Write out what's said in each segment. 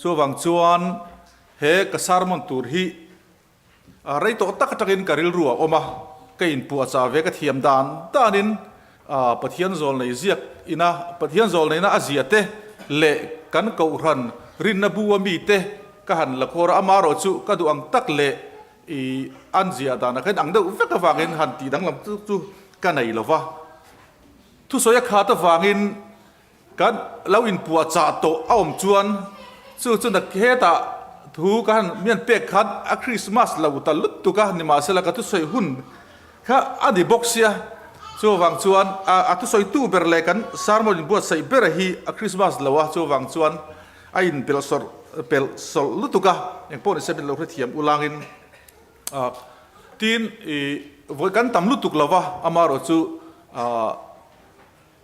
Chuvang chuan he ka sermon tur hi rei tawh tak atangin ka rilru a awm a, ka inpuahchah ve ka thiam dan danin Pathian zawlnei ziak ina Pathian zawlneina a zia te leh kan kohhran rinna bu a mi te ka han la khawr a, amaherawh chu ka duh ang tak leh i an ziah danah khan ang deuh vek avangin han tih danglam chu chu ka nei lo va. Thusawi a khat avangin kan lo inpuahchah tawh a awm chuan chu chu na hetah thu ka han mian pek khan a Christmas lo ta lutuk a, nimahsela ka thusawi hun kha a ni bawk sia. Chuvang chuan a thusawitu ber leh kan sermon inbuatsaih ber hi a Christmas lo a, chuvang chuan a inpelh sawrh pelh sawlh lutuk a, engpawh ni se min lo hrethiam ulangin tin i vawi kan tam lutuk lo va, amaherawh chu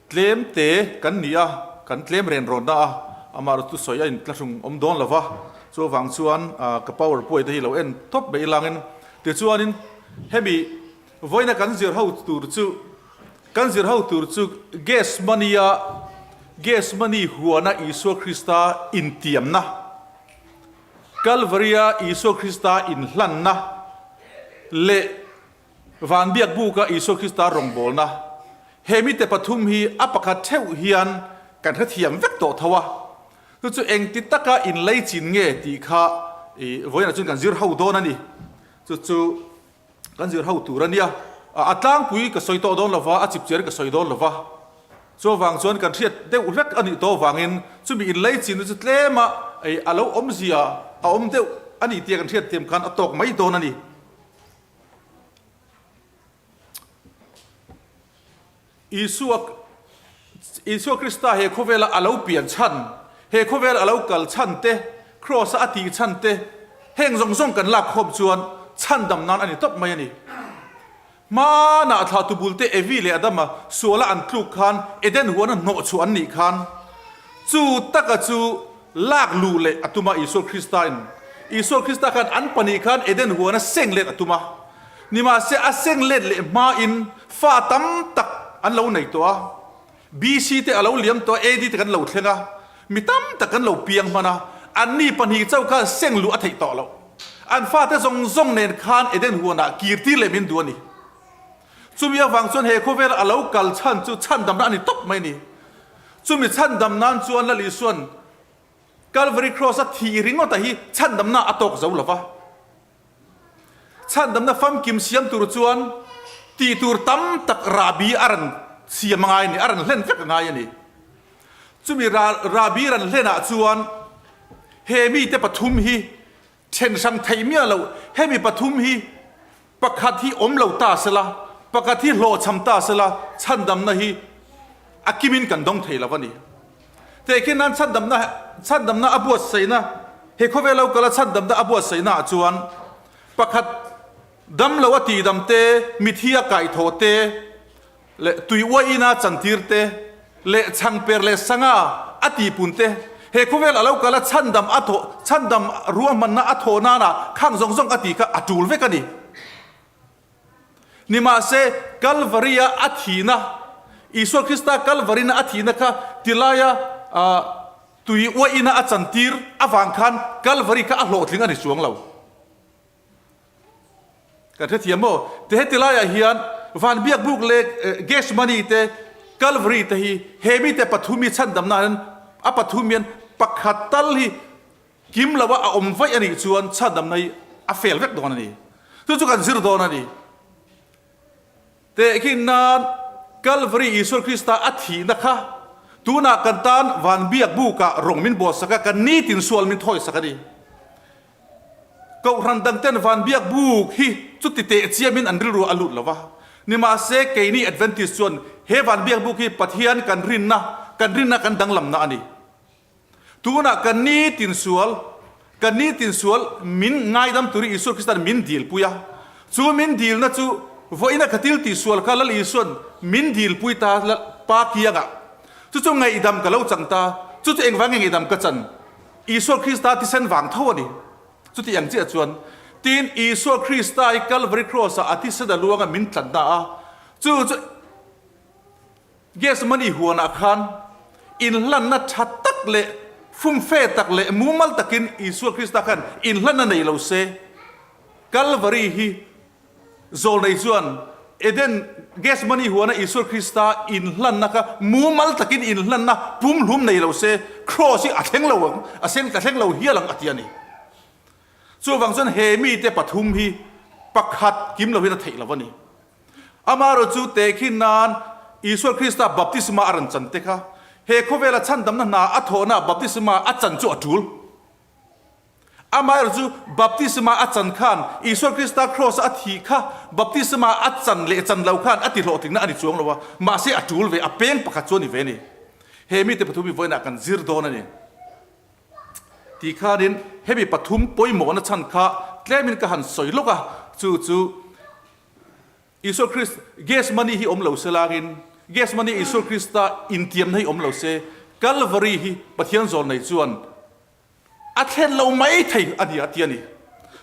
tlem te kan ni a, kan tlem ren rawnna a, amaherawh chu sawi a intlahrung awm dawn lo va, chuvang chuan ka power point te hi lo en tawp mai ilangin tichuanin hemi vawiina kan zir ho tur chu Kan zir ho tur chu Gethsemane-a Gethsemane huana Isua Krista intiamna, Kalvari-a Isua Krista inhlanna leh Van Biakbuka Isua Krista rawngbawlna. He mite pathum hi a pakhat theuh hian kan hrethiam vek tawh tho a. Chu chu engti taka inleichin nge tih kha vawiinah chuan kan zir ho dawn a ni. Chu chu. Kan zir ho tur a nia. A tlangpui ka sawi tawh dawn lova, a chipchiar ka sawi dawn lova. Chuvang chuan kan hriat deuh hlek a nih tawh avangin chumi inlei chinna chu tlema ei a lo awmzia a awm deuh a nih tia kan hriat thiam khan a tawk mai dawn a ni. Isua Isua Krista he khawvela a lo pian chhan, he khawvel a lo kal chhan te, Kraws-a a tih chhan te, heng zawng zawng kan lak khawm chuan chhandam nan a ni tawp mai a ni. Hmanah thla tubul te Evi leh Adama suala an tluk khan Eden huana hnawh chhuah an nih khan chu taka chu lak luh leh a tum a Isua Krista in Isua Krista khan an pahnih khan Eden huana seng let a tum a. Nimahse a seng let leh hmain fa tam tak an lo nei tawh a, BC te a lo liam tawh a, AD te kan lo thleng a, mi tam tak kan lo piang hman a, anni pahnih chauh khan seng luh a theih tawh loh. An fate zawng zawng nen khan Eden huanah kir tir leh min duh a ni. Chumi avang chuan he khawvela a lo kal chhan chu chhandamna a ni tawp mai a ni. Chumi chhandam nan chuan Lal Isua'n Calvary Cross-a thih ringawta hi chhandamna a tawk zo lo va. Chhandamna famkim siam tur chuan tih tur tam tak rahbi a rawn siam a ngai a ni, a rawn hlen vek a ngai a ni. Chumi rahbi rawn hlenah chuan he mite pathum hi then hrang theih miah loh, hemi pathum hi pakhat hi awm lo ta sela, pakhat hi hlawhchham ta sela chhandamna hi a kimin kan dawng thei lo a ni. Tehkhin nan chhandamna chhandamna a buatsaihna he khawvel lo kala chhandamna a buatsaihna ah chuan pakhat dam lo a tihdam te, mithi a kaihthawh te leh tui uai ina chantir te leh chhangper leh sanga a tihpun te he khawvel a lo kala chhandam a thawh chhandam ruahmanna a thawh nana khang zawng zawng a tih kha a tul vek a ni. Nimahse, Kalvari-a a thihna, Isua Krista Kalvari-na a thihna kha tilaia tui uaihina a chantir avang khan Kalvari kha a hlawhtling a ni chuang lo. Kan hrethiam maw? Ti heti laiah hian Van Biakbuk leh Gethsemane te, Kalvari te hi he mite pathum hi chhandamna hian a pathum hian pakhat tal hi Kim lo a a awm vaih a nih chuan chhandamna hi a fel vek dawn a ni. Chu chu kan zir dawn a ni. Tehkhin nan Kalvari Isua Krista a thihna kha tunah kan tan van biak bukah rawng min buatsak a, kan nitin sual min thawisak a ni. Kohhran dangten van biak buk hi chuti teh chiamin an rilru a lut lo va. Nimahse keini Adventist chuan he van biak buk hi Pathian kan rinna, kan rinna kan danglamna a ni. Tunah kan nitin sual, kan nitin sual min ngaidam turin Isua Krista'n min dilpui a. Chu min dilna chu vawiina ka thil tihsual kha Lal Isua'n min dilpui ta Pa kiangah. Chu chu ngaihdam ka lo chang ta. Chu chu engvang nge ngaihdam ka chan? Isua Krista thisen vang tho a ni. Chuti ang chiah chuan, tin Isua Krista hi Kalvari Kraws-ah a thisen a luanga min tlanna a. Chu chu. Gethsemane huanah khan inhlanna tha tak leh Fumfe tak leh mumal takin Isua Krista khan inhlanna nei lo se, Kalvari hi zawlnei chuan Eden Gethsemane huana Isua Krista inhlanna kha mumal takin inhlanna pumhlum nei lo se, Kraws hi a thleng lo ang, a sen ka thleng lo hial ang a ti a ni. Chuvang chuan he mite pathum hi pakhat kim lohin a theih lo a ni. Amaherawh chu tehkhin nan Isua Krista baptisma a rawn chan te kha he khawvela chhandamna hna a thawhna baptisma a chan chu a tul. Amaherawh chu baptisma a chan khan Isua Krista kraws a thih kha baptisma a chan leh chan lo khan a ti hlawhtlingna a ni chuang lo a, mahse a tul ve, a peng pakhat chu a ni ve a ni. He mite pathum hi vawiinah kan zir dawn a ni. Ti khanin hemi pathum pawimawhna chhan kha tlemin ka han sawi lawk a, chu chu Isua Krist, Gethsemane hi awm lo se langin, Gethsemane Isua Krista intiamna hi awm lo se, Kalvari hi Pathian zawlnei chuan a thlen lo mai thei a ni a ti a ni.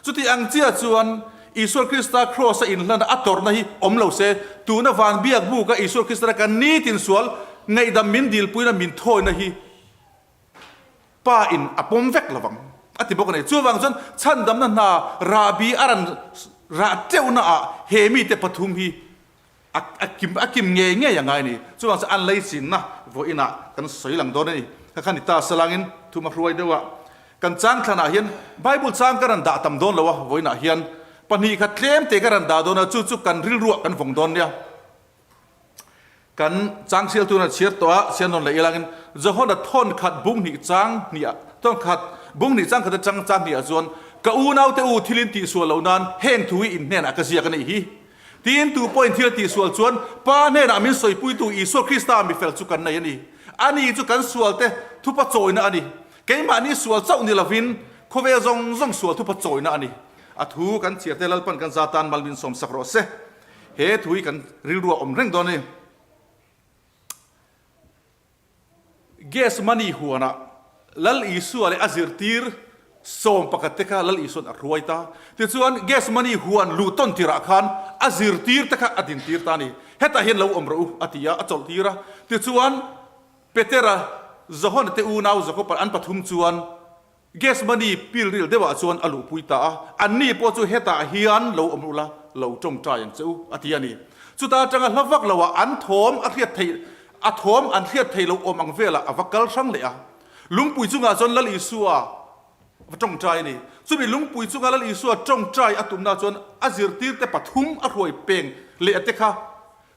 Chuti ang chiah chuan Isua Krista Kraws-a inhlana a tawrhna hi awm lo se, tuna van biak buka Isua Krista kan nitin sual ngaihdam min dilpuina min thawina hi Pa in a pawm vek lo vang a ti bawk a ni. Chuvang chuan chhandamna hna rahbi a ran rah teuhna ah he mite pathum hi a kim a kim ngei ngei a ngai a ni. Chuvang chuan an lei chinna vawiin ah kan sawi lang dawn a ni. Kha kha ni ta salangin thum a hruai deuh a. Kan chang thlan ah hian Bible chang ka ran dah tam dawn lo a vawiin ah hian pahnih kha tlem te ka ran dah dawn a chu chu kan rilruah kan vawng dawn nia. Kan chang sial tuna chhiar tawh a, sial nawn leh ilangin Johana thawn khat bung hnih chang hnih ah thawn khat bung hnih chang khat atang chang hnih ah chuan ka unaute u thil in tihsual loh nan heng thu hi in hnenah ka ziak a nih hi. Tin, tu pawhin thil a tihsual chuan Pa hnenah min sawipuitu Isua Krista mifel chu kan nei a ni. Ani chu kan sualte thupa chawina a ni. Keimahni sual chauh ni lovin khawvel zawng zawng sual thupa chawina a ni. A thu kan chhiarte Lalpan kan za tan mal min sawmsak rawh se. He thu hi kan rilru a awm reng dawn a ni. Gethsemane huanah Lal Isua leh a zirtir sawm pakhat te kha Lal Isua'n a hruai ta. Tichuan Gethsemane huan luh tawn tirah khan a zirtir te kha a dintir ta a ni. Hetah hian lo awm rawh u a ti a, a chawlh tir a. Tichuan Petera, Johana te unau Jakob-a an pathum chuan Gethsemane pilril deuhah chuan a luhpui ta a, anni pawh chu hetah hian lo awm ula, lo tawngtai ang che u, a ti a ni. Chuta atanga hla vak loah an thawm a hriat theih, a thawm an hriat theih loh awm ang velah a va kal hrang leh a. Lungpui chungah chuan Lal Isua va tawngtai a ni. Chumi lungpui chunga Lal Isua tawngtai a tumna chuan a zirtirte pathum a hruai peng leh te kha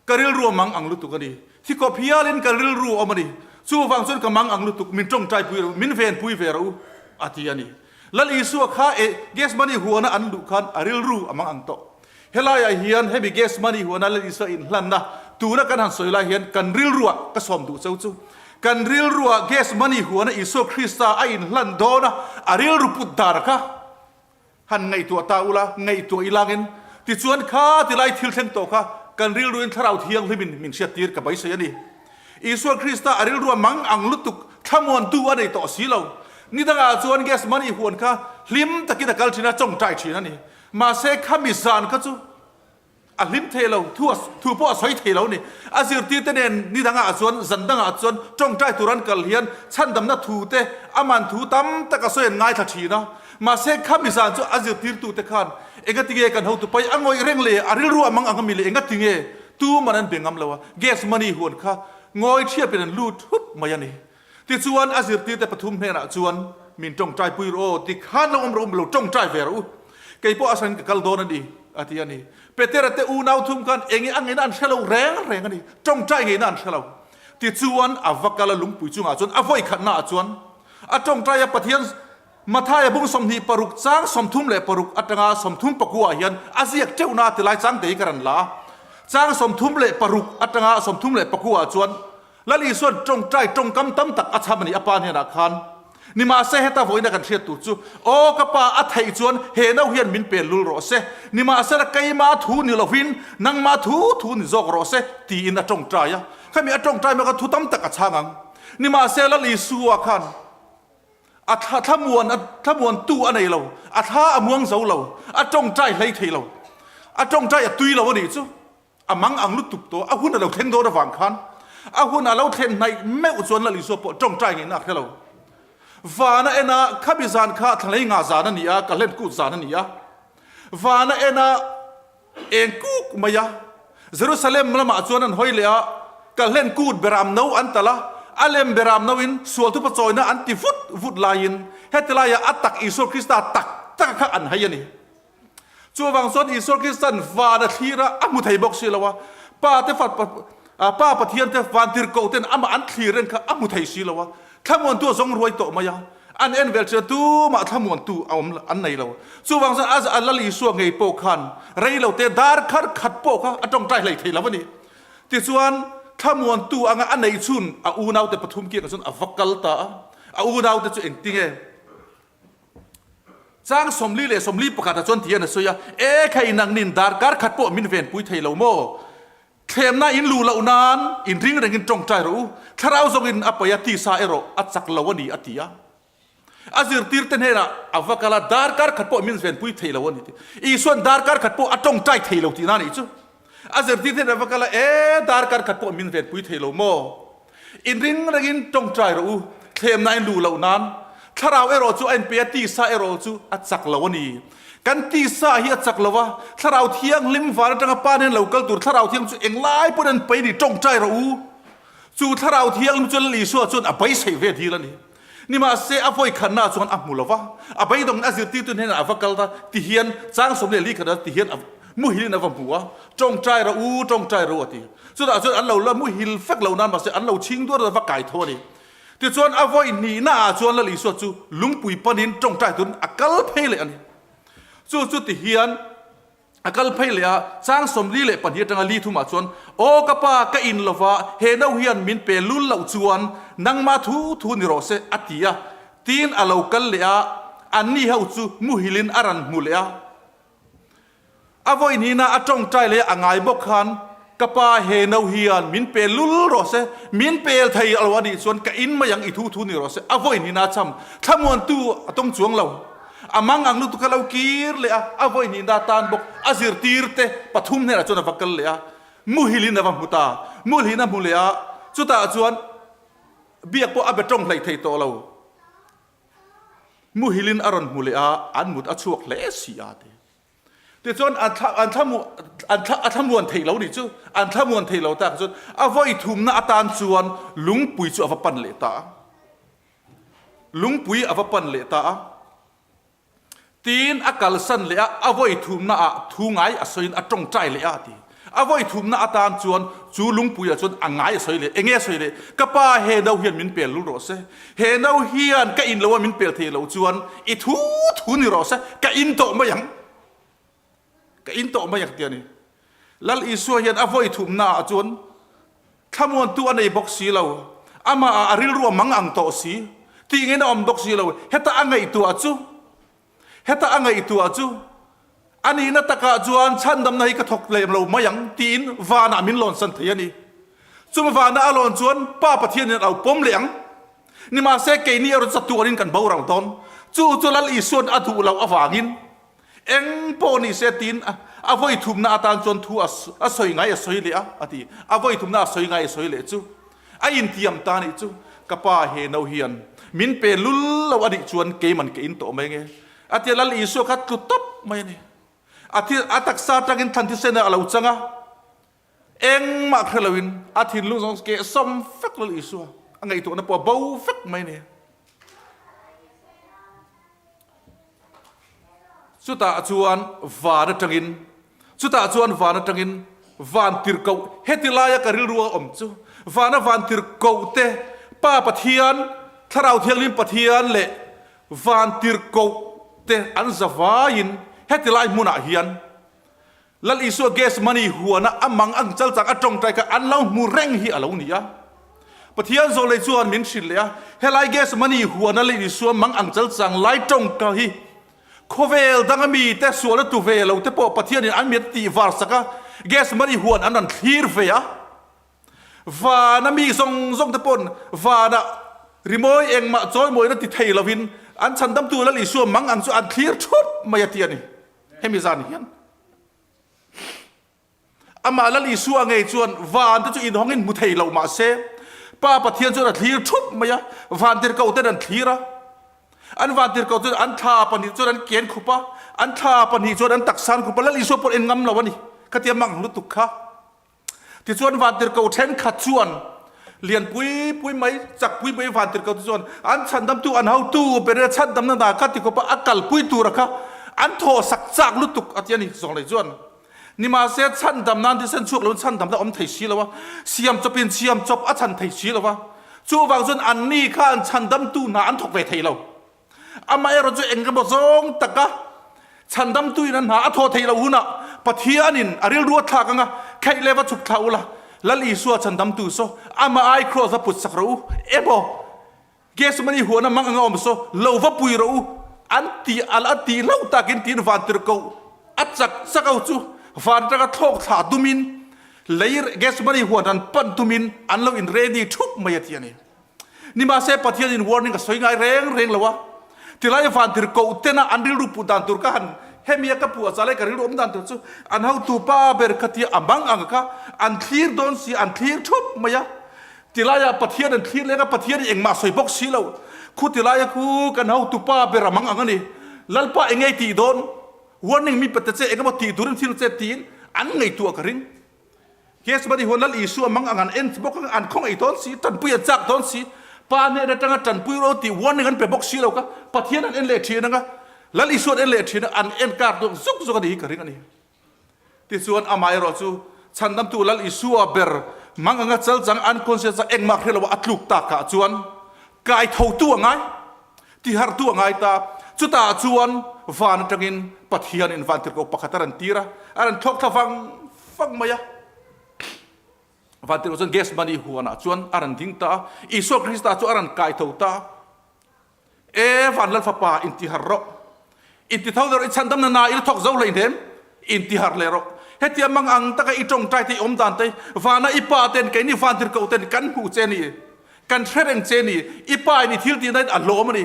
Ka rilru a mang ang lutuk a ni. Thikawp hialin ka rilru a awm a ni. Chuvang chuan ka mang ang lutuk, min tawngtai pui rawh u, min ven pui ve rawh u, a ti a ni. Lal Isua kha e Gethsemane huana an luh khan a rilru a mang ang tawh. Helaiah hian hemi Gethsemane huana Lal Isua inhlanna tuna kan han sawi lai hian kan rilruah ka sawm duh cheu chu. Kan rilruah Gethsemane huana Isua Krista a inhlan dawna a rilru put dar kha Han ngaihtuah ta ula, ngaihtuah i langin, tichuan kha tilai thil thleng tawh kha kan rilruin Thlarau Thianghlimin min hriattir ka beisei a ni. Isua Krista a rilrua mang ang lutuk thlamuantu a nei tawh si lo. Ni dangah chuan Gethsemane huan kha hlim takin a kal thin a, tawngtai thin a ni. Mahse khami zan kha chu A hlim thei lo, thu a thu pawh a sawi thei lo a ni. A zirtirte nen ni dangah chuan, zan dangah chuan tawngtai tur an kal hian chhandamna thu te, aman thu tam tak a sawi an ngaithla thin a. Mahse khami zan chu a zirtirtute khan engatinge kan hotu pai a ngawih reng le, a rilru a mang ang ami le engatinge tuman an be ngam lo a, Gethsemane huan kha ngawi thiapin an lut hup mai a ni. Tichuan a zirtirte pathum hnenah chuan, Min tawngtai pui rawh aw, ti khan lo awm rawh u, lo tawngtai ve rawh u. Kei pawh a sanin ka kal dawn a ni, a ti a ni. Petera te unau thum khan enge a ngeihna an hre lo reng reng a ni, tawngtai ngeihna an hre lo. Tichuan a va kal a lungpui chungah chuan a vawi khatnaah chuan a tawngtai a, Pathian Mathaia bung 26 chang 36 atanga 34 ah hian a ziak teuhna tilai chang te hi ka rawn la a. Chang 36 atanga 34 ah chuan Lal Isua'n tawngtai tawngkam tam tak a chham a ni a pa hnenah khan. Nimahse heta vawiina kan hriat tur chu, Aw ka pa, a theih chuan he no hian min pen lul rawh se, nimahsela keima thu ni lovin nangma thu thu ni zawk rawh se, tiin a tawngtai a. Khami a tawngtai mek a thu tam tak a chhang ang. Nimahse Lal Isua khan a thla thlamuan a thlamuantu a nei lo, a thla a muang zo lo, a tawngtai hlei thei lo, a tawngtai a tui lo a nih chu. A mang ang lutuk tawh, a hun a lo thleng dawn avang khan a hun a lo thlen hnaih meuh chuan Lal Isua pawh tawngtai ngeihna a hre lo. Van a en a, khami zan kha thlalei nga zan a ni a, ka hlen kut zan a ni a. Van a en a, eng kuk mai a. Jerusalem lamah chuan an hawi leh a, ka hlen kut beram no an talh a, a lem beram no in sual thupa chawina an ti vut vut laiin heti laiah a tak Isua Krista tak taka kha an hai a ni. Chuvang chuan Isua Krista'n van a thlir a, a hmu thei bawk si lo a. Pa te fa Pa Pathian te van tirhkoh ten amah an thlir reng kha a hmu thei si lo a. Thlamuantu a zawng ruai tawh mai a. An en vel ṭhin a, tumah thlamuantu a awm an nei lo. Chuvang chuan a Lal Isua ngei pawh khan rei lo te dar khar khat pawh kha a ṭawngṭai hlei thei lo a ni. Tichuan thlamuantu anga a neih chhun a unaute pathum kiangah chuan a va kal ta a. A unaute chu engtinge? Chang 41 ah chuan tihian a sawi a, E khai nangnin darkar khat pawh min venpui thei lo maw? Thlemna in luh loh nan in ring rengin tawngtai rawh u, thlarau zawngin a paih a, tisa erawh a chak lo a ni a ti a. A zirtirte hnenah a va kal a, darkar khat pawh min venpui thei lo a ni ti. Isuan darkar khat pawh a tawngtai thei lo tihna a nih chu. A zirtirte hnenah a va kal a, E darkar khat pawh min venpui thei lo maw? Inring rengin tawngtai rawh u, thlemna in luh loh nan. Thlarau erawh chu a inpe a, tisa erawh chu a chak lo a ni. Kan tisa hi a chak lo a, Thlarau Thianghlim van atanga Pa nen lo kal tur Thlarau Thianghlim chu englai pawhin an pe a ni, tawngtai rawh u. Chu Thlarau Thianghlim chu Lal Isua chuan a beisei ve dil a ni. Nimahse, a vawi khatnaah chuan a hmu lo va, a beidawngin a zirtirtu hnenah a va kal ta, tihian chang 14 khatah tihian a muhilin a va hmu a, Tawngtai rawh u, tawngtai rawh u a ti. Chutah chuan an lo la muhil fek lo nan mahse an lo chhing duar a va kai tho a ni. Tichuan a vawi hnihnaah chuan Lal Isua chu lungpui panin tawngtai turin a kal phei leh a ni. Chu chu tihian. A kal phei leh a, chang 42 atanga li thumah chuan, Aw ka pa, ka in lova, he no hian min pe lul loh chuan nangmah thu thu ni rawh se, a ti a. Tiin a lo kal leh a, anni ho chu muhilin a rawn hmu leh a. A vawihnihna a tawngtai leh a ngai bawk khan, Ka pa, he no hian min pe lul rawh se, min pel thei lo a nih chuan ka in mai ang, i thu thu ni rawh se, a vawihnihna a cham. Thlamuantu a tawng chuang lo. A mang ang lutuk kha lo kir leh a, a vawi hnihna tan bawk a zirtir te pathum hnenah chuan a va kal leh a, muhilin a va hmu ta. Muhilin a hmu leh a, chutah chuan biak pawh a be tawng hleih thei tawh lo. Muhilin a rawn hmu leh a, an mut a chhuak hle si a ti. Tichuan an thla an thlamu an thla a thlamuan theih lo nih chu, an thlamuan theih lo tak chuan a vawi thumna atan chuan lungpui chu a va pan leh ta a. Lungpui a va pan leh ta a. Tiin a kalsan leh a, a vawi thumna ah thu ngai a sawiin a tawngtai leh a a ti. A vawi thumna atan chuan chu lungpuiah chuan a ngai a sawi leh. Enge a sawi leh? Ka pa he no hian min pel lul rawh se. He no hian ka in lo a min pel thei lo chuan i thu thu ni rawh se, ka in tawh mai ang. Ka in tawh mai ang ti a ni. Lal Isua hian a vawi thumna ah chuan thlamuantu a nei bawk si lo, amah ah a rilru a mang ang tawh si, tih ngeiin a awm bawk si lo. Heta a ngaihtuah chu, heta a ngaihtuah chu, a nihna takah chuan chhandamna hi ka thawk lem lo mai ang tiin vanah min lawnsan thei a ni. Chumi vana a lawn chuan Pa Pathianin a lo pawm leh ang. Nimahse keini erawh chatuanin kan boral dawn. Chu chu Lal Isua'n a duh loh avangin Eng pawh ni se tiin a vawi thumna atan chuan thu a sawi ngai a sawi leh a, a ti. A vawi thumna a sawi ngai a sawi leh chu a intiam ta nih chu, Ka pa he no hian min pe lul lo a nih chuan keiman ka in tawh mai nge? A ti a, Lal Isua kha tlu tawp mai a ni. A thil a taksa atangin thlan thisen a lo chang a, engmah hre loin a thinlung zawng keh sawm vek Lal Isua a ngaihtuahna pawh a bo vek mai a ni. Chutah chuan van atangin, chutah chuan van atangin van tirhkoh, heti laia ka rilru a awm chu, vana van tirhkoh te, Pa Pathian, Thlarau Thianghlim Pathian leh van tirhkoh te an zavaiin heti lai hmunah hian Lal Isua Gethsemane huana a mang ang chal chak a tawngtai kha an lo hmu reng hi a lo ni a. Pathian zawlei chuan min hrilh leh a, helai Gethsemane huana Lal Isua mang ang chal chang lai tawngka hi khawvel danga mite sualna tu ve lo te pawh Pathianin an miat tih var sak a, Gethsemane huan an rawn thlir ve a. Vana mi zawng zawng te paw'n vana rimawi engmah chawimawina ti thei lovin an chhandamtu Lal Isua mang ang chu an thlir thup mai a ti a ni. Hemi zan hian Amah Lal Isua ngei chuan van te chu inhawngin hmu thei lo mah se, Pa Pathian chuan a thlir thup mai a, vantirhkoh ten an thlir a. An vantirhkoh chuan an thla pahnih chuan an ken khup a, an thla pahnih chuan an taksa an khup a, Lal Isua pawh en ngam lo a ni. Khatia mang ang lutuk kha. Tichuan vantirhkoh thenkhat chuan lian pui pui mai, chak pui pui vantirhkoh te chuan an chhandamtu an hotu ber a chhandamna hna kha ti khawpa a kalpui tura kha an thawhsak chak lutuk a ti a ni. Zawng lei chuan nimahse chhandam nan thisen chhuak loin chhandamna awm thei si lo a, siam chawpin siam chawp a chhan thei si lo a, chuvang chuan anni khan chhandamtu hna an thawk ve thei lo. Amaherawh chu eng emaw zawng taka chhandamtuin an hna a thawh theih loh hunah Pathianin a rilru a thlak anga kheih leh va chhuk thla ula, Lal Isua chhandamtu saw amah ai kraws va put sak rawh u emaw Gethsemane huana mang anga awm saw lo va pui rawh u an tih al a tih hlauh takin tiin vantirhkoh a chak chak ho chu van atanga thlawk thla dumin lei Gethsemane huan an pan tumin an lo in ready thup mai a ti a ni. Nimahse Pathianin warning a sawi ngai reng reng lo a, tilai vantirhkoh tena an rilru puh dan tur ka han hemi a ka puh a chalai ka rilru awm dan tur chu an hotu pa ber kha tia a mang ang kha an thlir dawn si an thlir thup mai a, tilaiah Pathian an thlir leng a Pathianin engmah sawi bawk si lo, khu tilaia khu kan hotu pa ber a mang ang a ni, Lalpa eng nge i tih dawn, warning mi pe ta che engemaw tih turin thil che tiin an ngaihtuah ka ring. Gethsemane huan Lal Isua mang ang an en bawk ang, an khawngaih dawn si, tanpui an chak dawn si, Pa hnen atanga tanpui ro tih warning an pe bawk si lo kha, Pathian an en leh thin anga, Lal Isua an en leh thin a, an en kar duak zuk zuk a ni hi ka ring a ni. Tichuan amah erawh chu Chhandamtu Lal Isua ber mang anga chalchang unconscious a engmah hre lo a tluk takah chuan kaithotu a ngai, tihartu a ngai ta. Chutah chuan van atangin Pathianin vantirhkoh pakhat a rawn tir a, a rawn thlawk thla vang vang mai a. Vantirhkoh chuan Gethsemane huanah chuan a rawn ding ta a, Isua Krista chu a rawn kai tho ta a. E van Lal Fapa, intihar rawh. Intitho leh rawh, i chhandamna na i la thawk zo hleihnem, intihar leh rawh. Hetia mang ang taka i tawngtai te, i awm dan te, vana i pa ten, keini vantirhkoh ten kan hmuh che a ni. Kan hre reng che ni, i pa in i thil tihna in a hlawm a ni.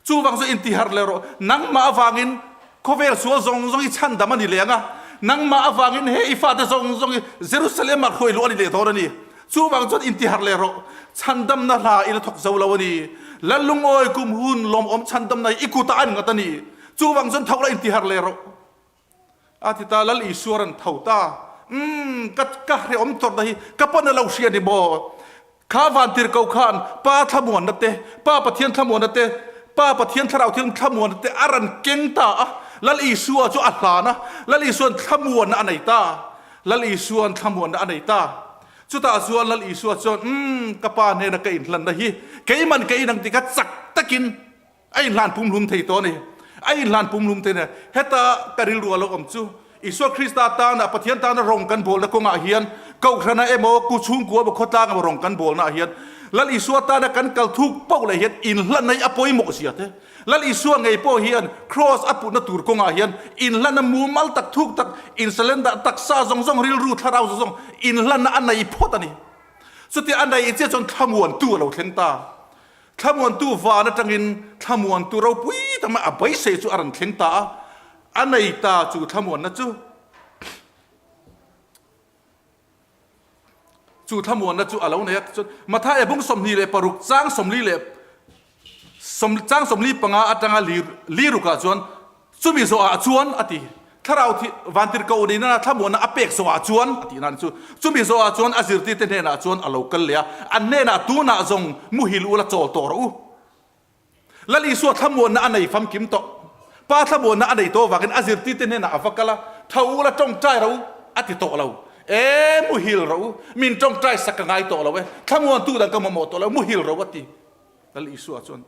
Chuvang chu intihar leh rawh, nangmah avangin khawvel sual zawng zawng hi chhandam a ni leh ang a, nangmah avangin he i fate zawng zawng hi Jerusalem ah hruai luh a ni leh dawn a ni. Chuvang chuan intihar leh rawh, chhandamna hla i la thawk zo lo a ni. Lal lungawi kum hun lawmawm chhandamna hi i kutah a innghat a ni. Chuvang chuan thawk la intihar leh rawh. A ti ta, Lal Isua rawn tho ta. Umm, ka, ka hrehawm tawrhna hi ka pawn a lo hria ni maw? Kha vantirhkoh khan Pa thlamuanna te, Pa Pathian thlamuanna te, Pa Pathian Thlarau Thianghlim thlamuanna te a rawn keng ta a. Lal Isua chu a hlan a, Lal Isua'n thlamuanna a nei ta. Lal Isua'n thlamuanna a nei ta. Chutah chuan Lal Isua chuan, Umm, ka Pa hnena ka inhlanna hi keiman ka inang tih kha chak takin A inhlan pumhlum thei tawh a ni. A inhlan pumhlum thei a ni. Heta ka rilru a lo awm chu, Isua Krista tana, Pathian tana rawng kan bawlna kawngah hian, Kohhrana emaw, ku chhungkua emaw, khawtlang emaw rawng kan bawlnaah hian, Lal Isua tana kan kal thuk poh leh hian inhlanna hi a pawimawh zia te. Lal Isua ngei pawh hian Kraws a putna tur kawngah hian inhlanna mumal tak, thuk tak, insurrender taksa zawng zawng, rilru, thlarau zawng zawng inhlanna a nei phawt a ni. Chutia a nei chiah chuan thlamuantu a lo thleng ta. Thlamuantu van atangin thlamuantu ropui tak mai a beisei chu a rawn thleng ta a, a nei ta chu thlamuanna chu chu thlamuanna chu a lo nei a. Tichuan Mathaia bung 26 chang 40 leh sawm chang 45 atanga li lirukah chuan Chumi zawhah chuan, a ti. Thlarau thi vantirhkoh nihna thlamuanna a pek zawhah chuan, a tih nan chu. Chumi zawhah chuan a zirtirte hnenah chuan a lo kal leh a, an hnenah tunah zawng muhil ula chawl tawh rawh u. Lal Isua thlamuanna a nei famkim tawh. Pa thlamuanna a nei tawh avangin a zirtirte hnenah a va kal a, Tho ula tawngtai rawh u, a ti tawh lo. E, muhil rawh u, min tawngtai sak ka ngai tawh lo e, thlamuantu dang ka mamawh tawh lo, muhil rawh u, a ti. Lal Isua chuan.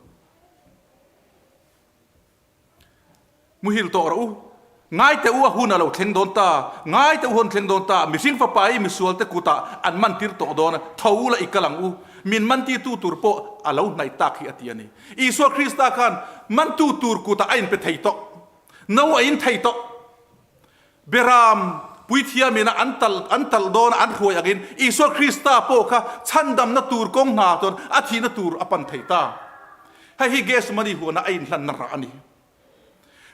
Muhil tawh rawh u. Ngai teh u a hun a lo thleng dawn ta. Ngai teh u hun thleng dawn ta. Mihring fapa hi misualte kutah an man tir tawh dawn a, tho u la i kal ang u. Min mantitu tur pawh a lo hnaih tak hi a ti a ni. Isua Krista khan mantu tur kutah a inpe thei tawh. No a in thei tawh. Beram puithiamina an tal an talh dawn a an hruai angin Isua Krista pawh kha chhandamna tur kawng hna chuan a thihna tur a pan thei ta. Hei hi Gethsemane huana a inhlanna rah a ni.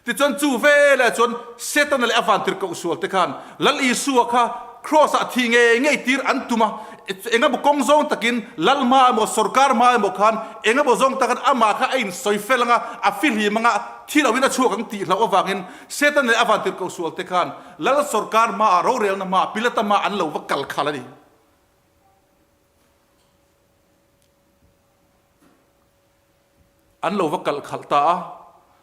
Tichuan chu velah chuan Setana leh a vantirhkoh sual te khan Lal Isua kha Kraws ah thi ngei ngei tir an tum a. eng emaw kawng zawng takin lal hma emaw sorkar hma emaw khan eng emaw zawng takin amah kha a insawi fel anga a fihlim anga thi loin a chhuak ang tih hlauh avangin Satan leh a vantirhkoh sualte khan lal sorkar hmaah rorelna hmaah Pilata hmaah an lo va kal khalh a ni. An lo va kal khalh ta a,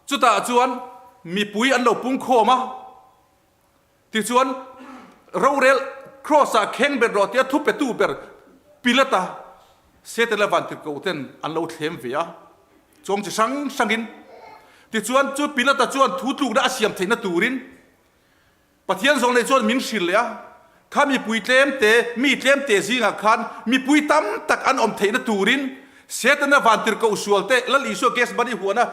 chutah chuan mipui an lo pungkhawm a. Tichuan, rorel Kraws-ah kheng ber rawh tia thupetu ber Pilata Satan leh vantirhkoh ten an lo thlem ve a, chuang chi hrang hrangin. Tichuan, chu Pilata chuan thu tlukna a siam theihna turin Pathian zawng nei chuan min hrilh leh a, kha mipui tlemte, mi tlemte zingah khan mipui tam tak an awm theihna turin Setana vantirhkoh sualte Lal Isua Gethsemane huana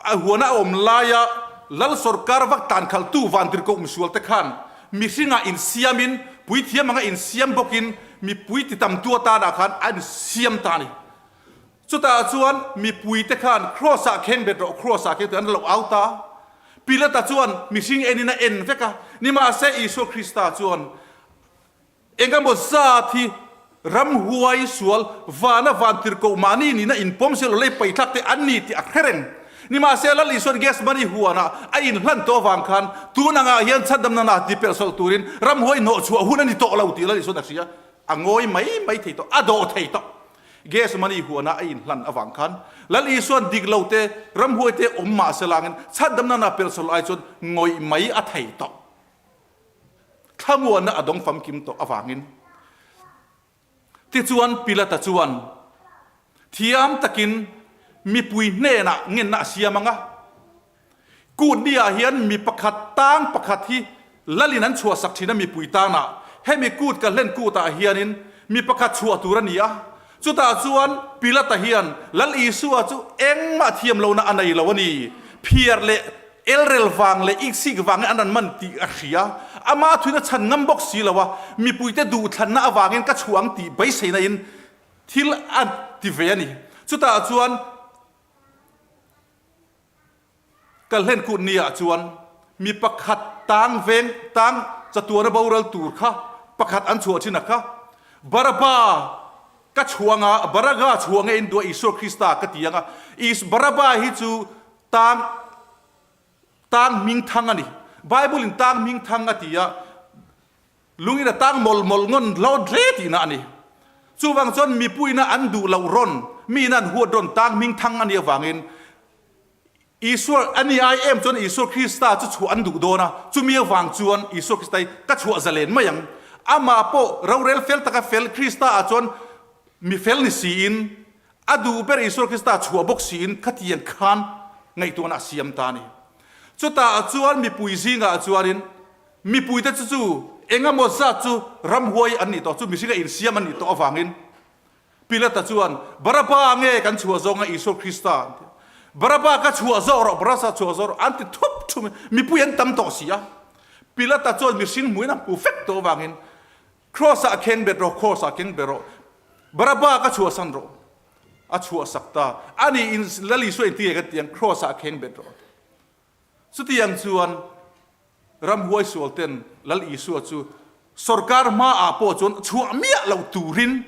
A huana a awm laia Lal sawrkar vak tan khalhtu vantirhkoh misualte khan mihringah insiamin, puithiam anga insiam bawkin mipui titamtu atanah khan a insiam ta a ni. Chutah chuan mipuite khan Kraws-ah kheng bet rawh, Kraws-ah kheng tih an lo au ta a. Pilata chuan mihring enin a en vek a, nimahse Isua Krista chuan Engemaw zat hi ramhuai sual vana vantirhkoh mahni nihna inpawm silo lei paithlak te an ni tih a hre reng. Nimahse Lal Isuan Gethsemane huanah a inhlan tawh avang khan tun angah hian chhandamna hna ti pelh sawlh turin ramhuai hnawhchhuah hun a ni tawh lo tih Lal Isuan a hria. A ngawi mai mai thei tawh, a dawh thei tawh. Gethsemane huanah a inhlan avang khan Lal Isuan dik lo te, ramhuai te awm mahse langin chhandamna hna pelh sawlh ai chuan ngawih mai a thei tawh. Thlamuanna a dawng famkim tawh avangin. Tichuan Pilata chuan thiam takin mipui hnenah ngenna a siam ang a, Kut niah hian mi pakhat tang pakhat hi lalin an chhuahsak thin a mipui tanah hemi kut ka hlen kutah hianin mi pakhat chhuah tur a ni a. Chutah chuan Pilata hian Lal Isua chu engmah thiam lohna a nei lo a ni. Phiar leh elrel vang leh iksik vangin an rawn man tih a hria. Ama thuin a chhan ngam bawk si lo a, mipuite duhthlanna avangin ka chhuah ang tih beiseina in thil a ti ve a ni. Chutah chuan. Kalhlen kut ni ah chuan mi pakhat tang veng tang chatuana boral tur kha pakhat an chhuah thin a kha Baraba ka chhuang a Baraga chhuang e in duah Isua Krista ka ti ang a Is Baraba hi chu tang tang hming thang a ni Bible in tang hming thang a ti a Lungin a tang mawlh mawlh ngawn hlawt hle tihna a ni. Chuvang chuan mipuiina an duh loh rawn, miin an huat rawn tang hming thang a nih avangin Isua a ni ai em chuan Isua Krista chu chhuah an duh dawn a, chumi avang chuan Isua Krista hi ka chhuah zalen mai ang. Amah pawh rorel fel taka fel Krista ah chuan mi fel ni siin a duh ber Isua Krista chhuah bawk siin khatiang khan ngaihtuahna a siam ta a ni. Chutah chuan mipui zingah chuanin Mipuite chu chu eng emaw zat chu ramhuai an nih tawh, chu mihringa insiam an nih tawh avangin Pilata chuan, Baraba nge kan chhuah zawnga Isua Krista? an ti a. Baraba ka chhuah zawk rawh, Barasa chhuah zawk rawh an ti thup thum i, mipui an tam tawh si a. Pilata chuan mihring hmuin a hmu fek tawh avangin, Kraws-ah kheng bet rawh, kraws-ah keng ber rawh, Baraba ka chhuahsan rawh, a chhuahsak ta. Ani in Lal Isua inti nge kan ti ang, kraws-ah kheng bet rawh. Chutiang chuan ramhuai sualten Lal Isua chu sorkar hmaah pawh chuan chhuah miah loh turin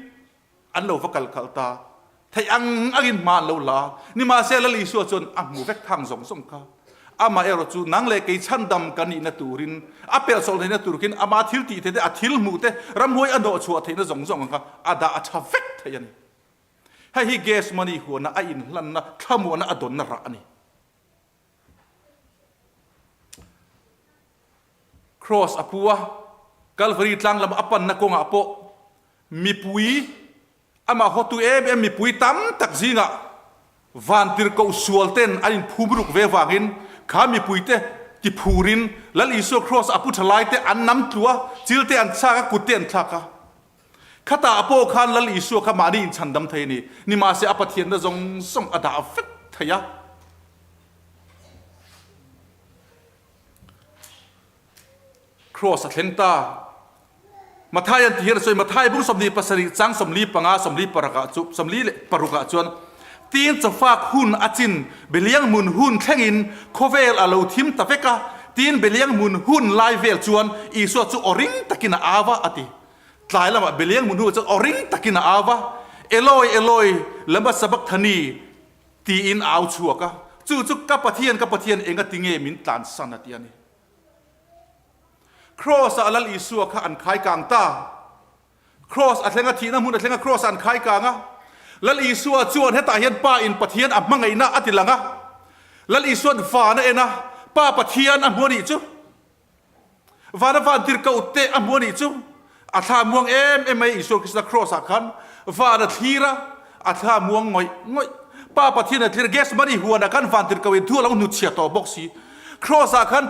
an lo va kal khalh ta. Theih ang angin hma an lo la. Nimahse Lal Isua chuan a hmu vek thang zawng zawng kha. Amaherawh chu nang leh kei chhandam ka nihna turin, a pelhsawlh theihna tur khin ama thil tih theih te, a thil hmuh te, ramhuai a hnawhchhuah theihna zawng zawng ang kha a dah a tha vek thei a ni. Hei hi gas money huana a inhlanna, thlamuahna a dawnna rah a ni. Kraws a pu a, Kalvari tlang lam a panna kawngah pawh mipui, amah hawtu em em mipui tam tak zingah vantirhkoh sual ten an inphum ruk ve vangin kha mipuite tiphurin Lal Isua Kraws a pu tha laite an nam tlu a, chil te an chhak a, kut te an thlak a. Khatah pawh khan Lal Isua kha mahni inchhandam thei a ni. Nimahse a Pathianna zawng zawng a dah vek thei a. Kraws a thleng ta. Matthai an ti hian a sawi, Matthai bung 27 chang 45 46 ah chu 46 ah chuan Tin chawfak hun a chin Beliang hmun hun thlengin khawvel a lo thim ta vek a, tin Beliang hmun hun lai vel chuan Isua chu aw ring takin a au a, a ti. Tlai lamah Beliang hmun hnuah chuan aw ring takin a au va, Eloi, Eloi, lama sabakthani? tiin a au chhuak a. Chu chu ka Pathian, ka Pathian, enga tinge min tlansan a ti a ni. Kraws-ah Lal Isua kha an khai kang ta. Kraws a thleng a, thihna hmun a thleng a, kraws-ah an khai kang a. Lal Isua chuan hetah hian Pa in Pathian a hmangaihna a ti lang a. Lal Isua'n van a en a, Pa Pathian a hmu a nih chu. Vana vantirhkoh te a hmu a nih chu a thla muang em em mai Isua Krista Kraws ah khan van a thlir a, a thla muang ngawih ngawih. Pa Pathian a thlir a, Gethsemane huan ah khan vantirhkoh in thu a lo hnutchhiah tawh bawk si. Kraws ah khan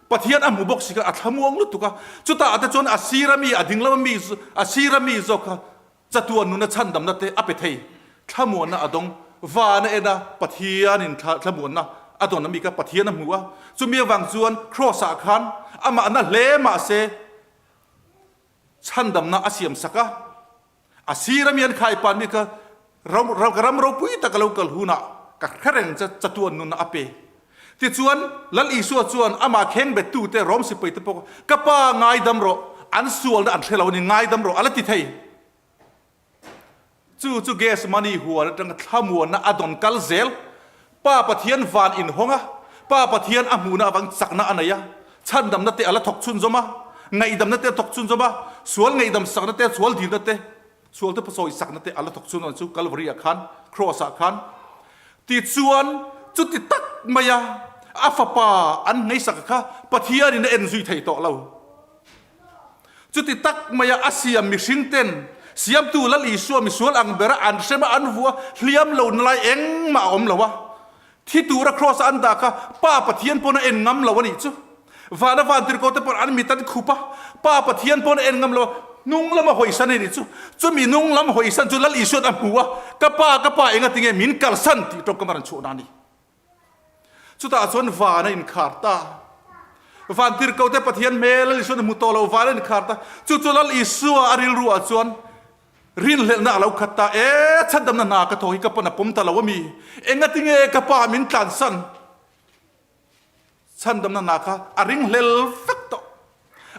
Pathian a hmu bawk si kha a thla muang lutuk a, chutah te chuan a sir a mi, a dinglam a mi, a sir a mi zawk kha Chatuan nuna chhandamna te a pe thei. Thlamuanna a dawng. Van a en a, Pathianin thlamuanna a dawn a mi kha Pathian a hmu a. Chumi avang chuan Kraws-ah khan amah na hle mah se chhandamna a siam sak a. A sir a mi an khai pan mi kha ka ram ropui tak a lo kal hunah ka hre reng che chatuan nunna a pe. Tichuan, Lal Isua chuan amah khengbettute Rom sipaite pawh Ka pa, ngaidam rawh, an sualna an hre lo a ni, ngaidam rawh, a la ti thei. Chu chu Gethsemane huan atanga thlamuanna a dawn kal zel. Pa Pathian van inhawng a, Pa Pathian a hmuhna avang chakna a nei a, chhandamna te a la thawk chhunzawm a, ngaihdamna te a thawk chhunzawm a, sual ngaihdam sakna te, sual dilna te, Sual te pasawi sakna te a la thawk chhun chu Kalvari ah khan, Cross ah khan. Tichuan, chuti tak maia a fapa an hmeisak kha Pathianin a en zui thei tawh lo. Chuti tak maia a siam mihring ten Siamtu Lal Isua misual ang bera an hrem a an vua hliam lo na lai engmah a awm lo a. Thi tura Kraws a an dah kha Pa Pathian pawn a en ngam lo a nih chu. Vana vantirhkoh te pawn an mit an khup a, Pa Pathian pawn a en ngam lo a, hnung lama hawisan a nih chu. Chumi hnung lam hawisan chu Lal Isua'n a hmu a, Ka Pa, ka Pa enga tinge min kalsan tih tawngkam a rawn chhuah na a ni. Chutah chuan van a inkhar ta. Vantirhkoh te Pathian hmel Lal Isua'n a hmu tawh lo, van a inkhar ta. Chu chu Lal Isua a rilru ah chuan Rinhlelhna a lo khat ta e, chhandamna hna ka thaw hi ka pawn a pawm ta lo a mi? Engatinge ka pa min tlansan? Chhandamna hna kha a ringhlel vek tawh.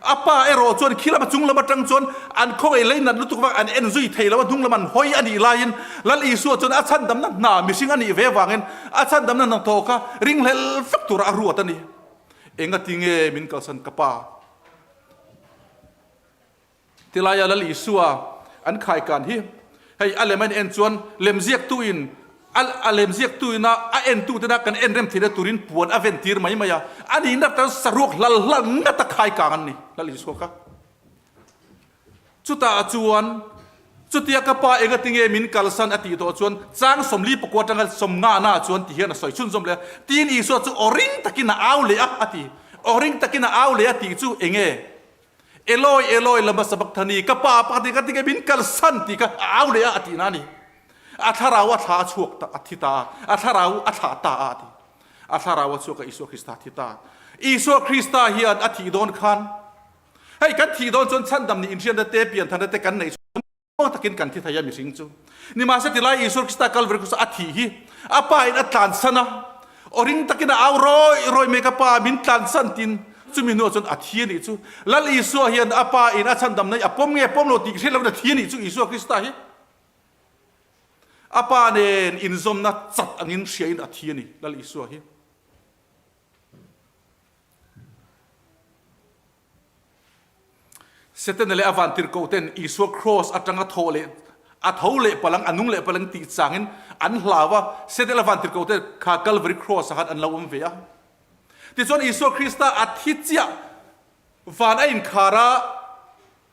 A pa erawh chuan khi lama chung lam atang chuan an khawngaih lei nat lutuk vang an en zui thei lo a, hnung lam an hawi a nih laiin Lal Isua chuan a chhandamna hna mihring a nih ve avangin a chhandamna hna thaw kha ringhlel vek tura a ruat a ni. Engatinge min kalsan ka pa? Tilaia Lal Isua an khaikan hi hei a lem a in en chuan lemziaktuin a lemziaktuina a entutena kan en rem theihna turin puan a ventir mai mai a, a nihna tan saruak hlal hlal ngat a khaikang an ni Lal Isua kha. Chutah chuan chutia ka pa engatinge min kalsan a tih tawh chuan chang 44 atanga 50 na chuan ti hian a sawi chhunzawm leh a, tin Isua chu aw ring takin a au leh a a ti. Aw ring takin a au leh a tih chu enge? Eloi, Eloi, lama sabakthani, ka pa pakhat hi ka ti nge min kalsan tih kha a au leh a, a tihna a ni. A thlarau a thla a chhuak ta, a thi ta a, a thlarau a thlah ta a, a ti. A thlarau a chhuak a, Isua Krista a thi ta. Isua Krista hian a thih dawn khan, hei kan thih dawn chuan chhandam nih inhriatna te, piantharna te kan neih chuan, Aw takin kan thi thei a mihring chu. Nimahse tilai Isua Krista Kalvari Kraws a thih hi a pa in a tlansan a, aw ring takin a au rawi rawi mai ka pa min tlansan tiin chumi hnuah chuan a thi a nih chu. Lal Isua hian a pa in a chhandamna hi a pawm nge pawm lo tih hriat loin a thi a nih chu Isua Krista hi a pa nen inzawmna chat angin hriain a thi a ni Lal Isua hi. Setana leh a vantirhkoh ten Isua kraws atanga thaw leh a tho leh palang, a nung leh palang tih changin an hlau a, Setana leh a vantirhkoh te kha Kalvari kraws ah khan an lo awm ve a. Tichuan Isua Krista a thi chiah van a inkhar a,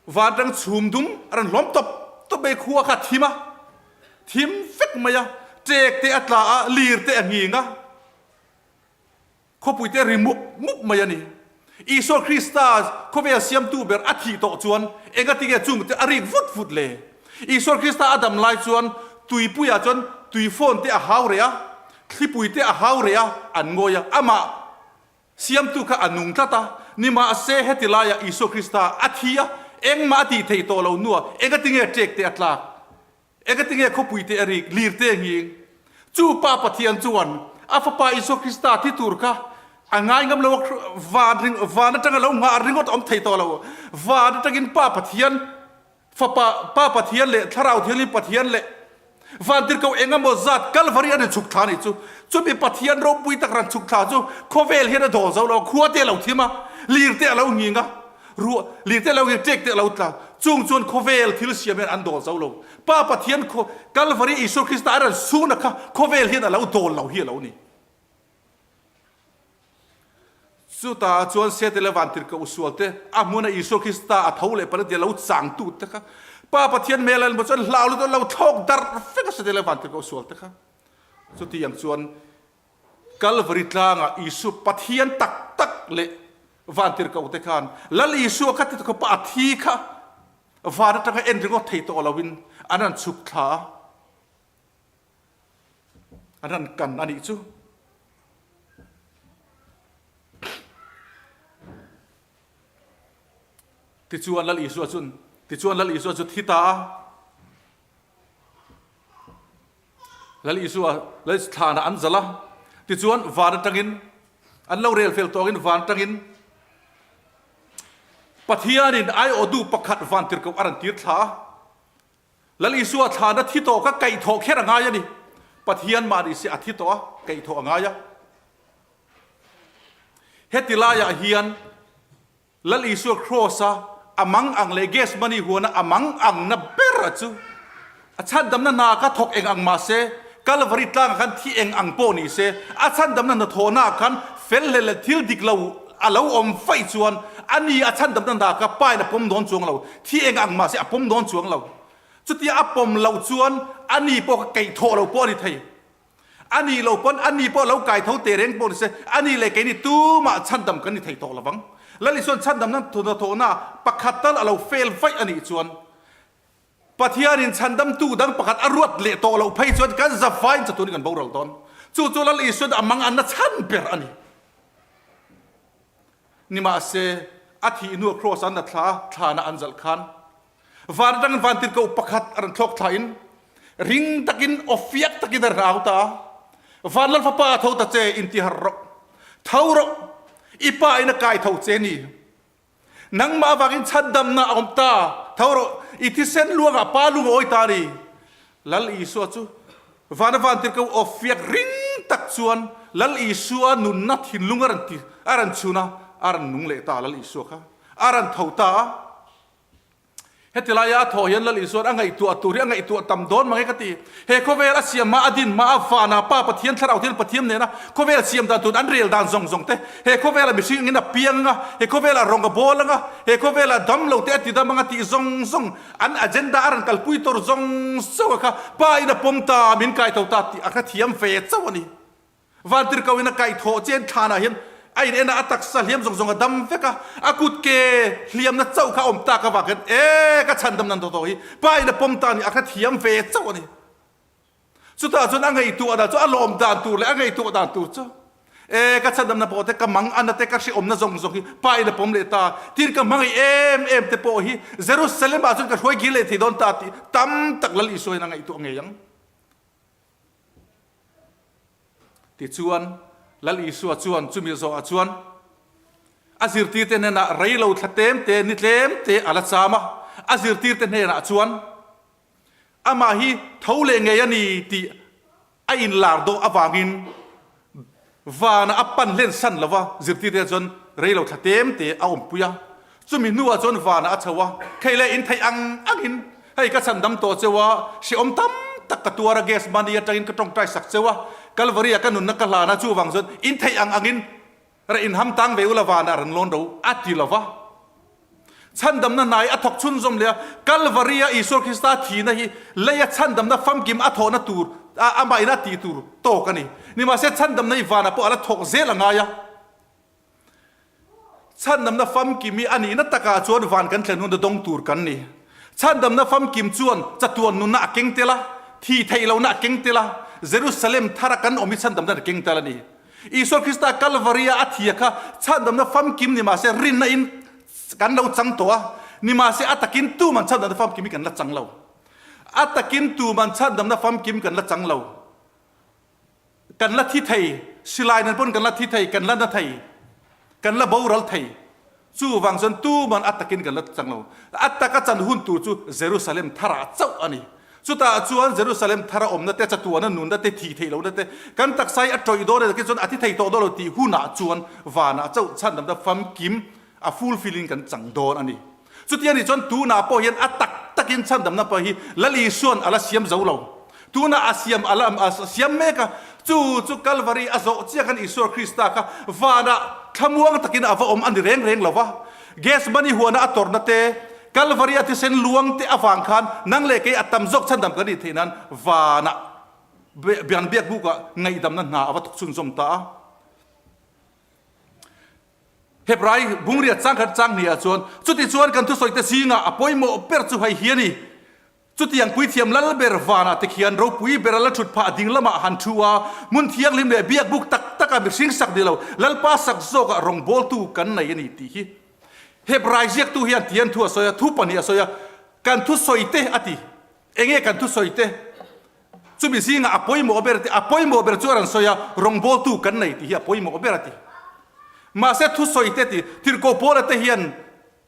van atang chhum dum a rawn hlawm tawp tawp mai, khua kha a thim a, thim vek mai a, ṭek te a tla a, lir te a nghing a. Khawpui te ri mup mup mai a ni. Isua Krista khawvel siamtu ber a thih tawh chuan engatinge chung te a rik vut vut le? Isua Krista a dam lai chuan tuipuiah chuan tuifawn te a hau reh a, thlipui te a hau reh a, an ngawi a, amah siamtu kha a nung tlat a. Nimahse heti laiah Isua Krista a thi a, engmah a tih theih tawh lo hnuah engatinge ṭek te a tlak? Engatinge khawpui te a rik, lir te a nghing? Chu Pa Pathian chuan a Fapa Isua Krista thi tur kha a ngai ngam lo a, van ring, van atanga lo nghah ringawt a awm thei tawh lo. Van atangin Pa Pathian. Fapa, Pa Pathian leh Thlarau Thianghlim Pathian leh Vantirhkoh eng emaw zat Kalvari an inchhuk thla a nih chu. Chumi Pathian ropui tak ran chhuk thla chu khawvel hian a dawl zo lo a, khua te a lo thim a, lir te a lo nghing a, ruah, lir te a lo nghing, ṭek te a lo tla. Chung chuan khawvel thil siam hian an dawl zo lo. Pa Pathian khaw Kalvari Isua Krista a rawn suna kha khawvel hian a lo dawl lo hi a lo ni. Chutah chuan Sete leh Vantirhkoh sualte a hmuna Isua Krista a tho leh pala tia lo changtu te kha Pa Pathian hmel an hmu chuan hlau lutuk an lo thlawk darh vek a Sete leh Vantirhkoh sualte kha. Chutiang chuan Kalvari tlangah Isua Pathian tak tak leh Vantirhkoh te khan Lal Isua kha ti khawpa a thi kha van atanga en ringawt thei tawh loin an rawn chhuk thla a. An rawn kan a nih chu. Tichuan Lal Isua chun tichuan Lal Isua chu thi ta a. Lal Isua Lal thlanah an zalh a. Tichuan van atangin an lo rel fel tawngin van atangin Pathianin aiawhtu pakhat vantirhkoh a rawn tir thla a. Lal Isua thlana thi tawh kha kaihthawh kher a ngai a ni. Pathian mah ni se a thi tawh a, kaihthawh a ngai a. Heti laiah hian Lal Isua Kraws-a a mang ang leh Gethsemane huana a mang angna ber a chu a chhandamna hna kha thawk eng ang mah se, Kalvari tlangah khan thi eng ang pawh ni se, a chhandamna hnathawhnaah khan fel hlel leh thil dik lo a lo awm vaih chuan a ni a chhandamna hna kha pain a pawm dawn chuang lo. Thi eng ang mah se a pawm dawn chuang lo. Chutia a pawm loh chuan a ni pawh kha keih thawh lo pawh a ni thei. A nih lo pawn a ni pawh lo kai tho teh reng pawh ni se, a ni leh keini tumah chhandam kan ni thei tawh lovang. Lal Isua'n chhandamna hnathawhna pakhat tal a lo fail vaih a nih chuan Pathianin chhandamtu dang pakhat a ruat leh tawh loh phei chuan kan zavaiin chatuanin kan boral dawn. Chu chu Lal Isua'n a manganna chhan ber a ni. Nimahse, a thih hnua Kraws an la thla a, thlana an zalh khan van atangin vantirhkoh pakhat a rawn thlawk thlain ring takin aw fiak takin a rawn au ta a, Van Lal Fapa a tho ta che, intiharh rawh, tho rawh, i pa in a kai tho che ni. Nangmah avangin chhandamna a awm ta, tho rawh, i thisen luangah pa lung a awi ta a ni. Lal Isua chu vana vantirhkoh aw fiak ring tak chuan Lal Isua nunna thinlung a rawn ti, a rawn chhun a, a rawn nung leh ta Lal Isua kha a rawn tho ta a. Heti laia a thawh hian Lal Isua'n a ngaihtuah tur hi a ngaihtuah tam dawn mange ka ti. He khawvel a siam hma, a din hma, a vana Pa Pathian Thlarau Thian Pathian nena khawvel siam dan tun an rel dan zawng zawng te, he khawvela mihring angin a piang anga, he khawvela rawng a bawl anga, he khawvela dam lo te a ti dam anga tih zawng zawng an agenda a rawn kalpui tawr zawng zawng a kha Pa in a pawm ta, min kai tho ta tih a kha thiam ve chauh a ni. Vantirhkoh in a kaih thawh chian thlanah hian a in en a, a taksa hliam zawng zawng a dam vek a, a kut ke hliamna chauh kha a awm tak avang hian e ka chhandam nan tawh tawh hi pa in a pawm ta a ni, a hrethiam ve chauh a ni. Chutah chuan a ngaihtuah dan chu a lawm dan tur leh a ngaihtuah dan tur chu e ka chhandamna pawh te ka mang ana te ka hrehawmna zawng zawng hi pa in a pawm leh ta, tin ka hmangaih em em te pawh hi Jerusalem ah chuan ka hruai kir leh thei dawn ta tih tam tak Lal Isua hian a ngaihtuah ngei ang. Tichuan, Lal Isua chuan chumi zawhah chuan a zirtirte hnenah rei lo thla tlem te, ni tlem te a la cham a. A zirtirte hnenah chuan amah hi tho leh ngei a ni tih a inlar dawh avangin Vana a pan hlen san lo va, zirtirte chuan rei lo thla tlem te a awmpui a. Chumi hnuah chuan vana a chho a, Khei leh in theih ang angin hei ka chhan dam tawh cheu a, hrehawm tam tak ka tuar a, gas money atangin ka tawngtai sak cheu a, Kalvari ah ka nunna ka hlan a, chuvang chuan in theih ang angin reh in ham tang ve ula vana a rawn lawn ro a ti lo va. Chhandamna hnai a thawk chhunzawm leh a, Kalvari-a Isua Krista thihna hi leia chhandamna famkim a thawhna tur a amah in a tih tur tawk a ni. Nimahse chhandamna hi vanah pawh a la thawk zel a ngai a. Chhandamna famkim hi a nihna takah chuan van kan thlen hun a dawng tur kan ni. Chhandamna famkim chuan chatuan nunna a keng tel a, thih theih lohna a keng tel a, Jerusalem thara kan awm hi chhandamna a keng tel a ni. Isua Krista Kalvaria a thia kha chhandamna famkim ni mahse rinna in kan lo chang tawh a, nimahse a takin tuman chhandamna famkim hi kan la chang lo. A takin tuman chhandamna famkim kan la chang lo. Kan la thi thei, silai nen pawn kan la thi thei, kan la na thei, kan la boral thei. Chuvang chuan tuman a takin kan la chang lo. A taka chan hun tur chu Jerusalem tharah chauh a ni. Chutah chuan Jerusalem thara awmna te, chatuana nunna te, thih theih lohna te, kan taksa hi a tawih dawn e takin chuan a thi thei tawh dawn lo tih hunah chuan vanah chauh chhandamna famkim a fulfill in kan chang dawn a ni. Chuti a nih chuan tunah pawh hian a tak takin chhandamna pawh hi Lal Isua'n a la siam zo lo. Tunah a siam a la a siam mek a, chu chu Kalvari a zawh chiah khan Isua Krista kha vanah thlamuang takin a va awm a ni reng reng lo va. Gethsemane huana a tawrhna te, Kalvari a thisen luang te avang khan nang leh kei a tam zawk chhandam kan nih theih nan vanah bian biak bukah ngaihdamna hna a va thawk chhunzawm ta a. Hebrai bungriat changkhat chang hnih ah chuan, Chutichuan kan thusawite zingah a pawimawh ber chu hei hi a ni. Chutiang puithiam lal ber vanah te khian ropui ber a la thut phah ding lamah han thu a, hmun thianghlim leh biak buk tak taka mihring sak ni lo, Lalpa sak zawkah rawngbawltu kan nei a ni tih hi Hebrai ziaktu hian tian thu a sawi a, thu pahnih a sawi a, Kan thusawite a ti. Enge kan thusawite? Chumi zingah a pawimawh ber te, a pawimawh ber chu a rawn sawi a, rawngbawltu kan nei tih hi a pawimawh ber a ti. Mahse thusawi te ti, Tirhkoh Paula te hian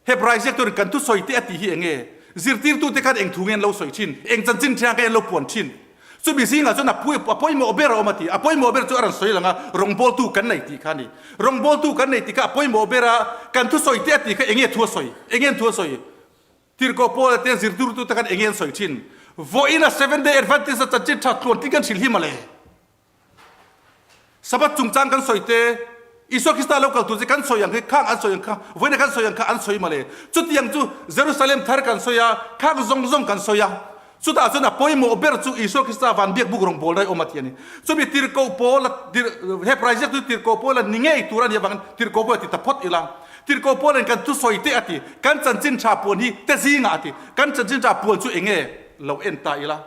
Hebrai ziakturin kan thusawi te a tih hi enge? Zirtirtute khan eng thu nge an lo sawi thin? Eng chanchin thiang kha an lo puan thin? Chumi zingah chuan a a pawimawh ber a awm a ti. A pawimawh ber chu a rawn sawi lang a, rawngbawltu kan nei tih kha a ni. Rawngbawltu kan nei tih kha a pawimawh ber a, kan thusawi te a tih kha enge thu a sawi? Enge an thu a sawi? Tirhkoh Paula te zirtirtute khan enge an sawi thin? Vawiin a Seventh Day Adventist a chanchin tha tluan tling kan hrilh hi mawle. Sabbath chungchang kan sawi te, Isua Krista lo kal tur che kan sawi ang hi khang an sawi ang kha, vawiin a kan sawi ang kha an sawi mawle. Chutiang chu Jerusalem thar kan sawi a, khang zawng zawng kan sawi a. Chutah chuan a pawimawh ber chu Isua Krista van biak buk rawngbawlna i awm a ti a ni. Chumi Tirhkoh Paula, Hebrai ziaktu Tirhkoh Paula ni ngei tur a nih avangin Tirhkoh Paula ti ta phawt ila. Tirhkoh Paulain kan thusawi teh a ti, kan chanchin tha puan hi te zingah a ti. Kan chanchin tha puan chu eng nge lo en ta ila?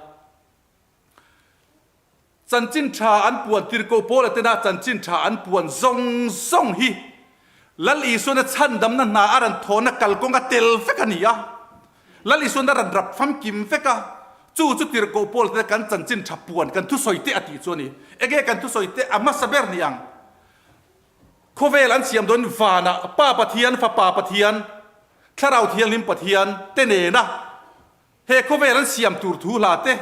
Chanchin tha an puan Tirhkoh Paula tena chanchin tha an puan zawng zawng hi Lal Isuana chhandamna hna a rawn thawhna kalkawnga tel vek a ni a. Lal Isuana rawn rap famkim vek a, chu chu Tirhkoh Paula tena kan chanchin tha puan kan thusawi teh a tih chu a ni. Enge kan thusawi teh a hmasa ber ni ang? Khawvel an siam dawn vanah Pa Pathian, Fapa Pathian, Thlarau Thianghlim Pathian te nena he khawvel an siam tur thu hla te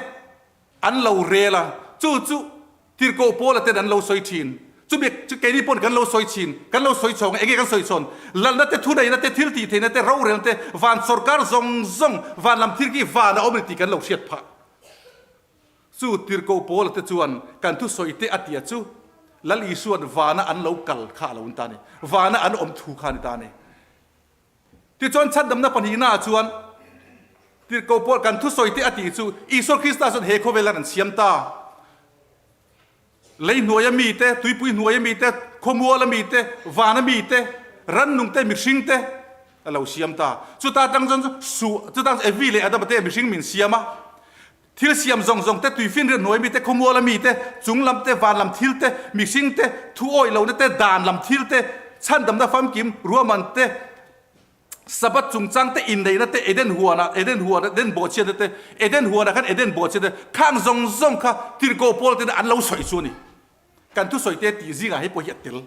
an lo rel a, chu chu Tirhkoh Paula ten an lo sawi thin. Chumi chu keini pawn kan lo sawi thin, kan lo sawi chhawng a, enge kan sawi chhawn? Lalna te, thuneihna te, thil tih theihna te, rorelna te, van sawrkar zawng zawng, van lam thil khi van a awm a ni tih kan lo hriat phah. Chu Tirhkoh Paula te chuan kan thusawi te a tia chu Lal Isua'n vana an lo kal kha a lo ni ta a ni, vana an awm thu kha a ni ta a ni. Tichuan chhandamna pahnihnaah chuan Tirhkoh Paul kan thusawi te a tih chu Isua Krista chuan he khawvel an siam ta. Lei hnuaia mite, tuipui hnuaia mite, khawmuala mite, vana mite, rannung te, mihring te a lo siam ta. Chuta tang chuan su, chuta Evi leh Adama te mihring min siam a. Thil siam zawng zawng te, tuifinriat hnuai mite, khawmuala mite, chung lam te, van lam thil te, mihring te, thu awih lohna te, dan lam thil te, chhandamna famkim, ruahman te, Sabbath chungchang te, inneihna te, Eden huanah, Eden huanah, Eden bawhchhiatna te, Eden huanah khan Eden bawhchhiatna te, khang zawng zawng kha tirhkoh pawl tena an lo sawi chu a ni. Kan thusawi te tih zingah hei pawh hi a tel.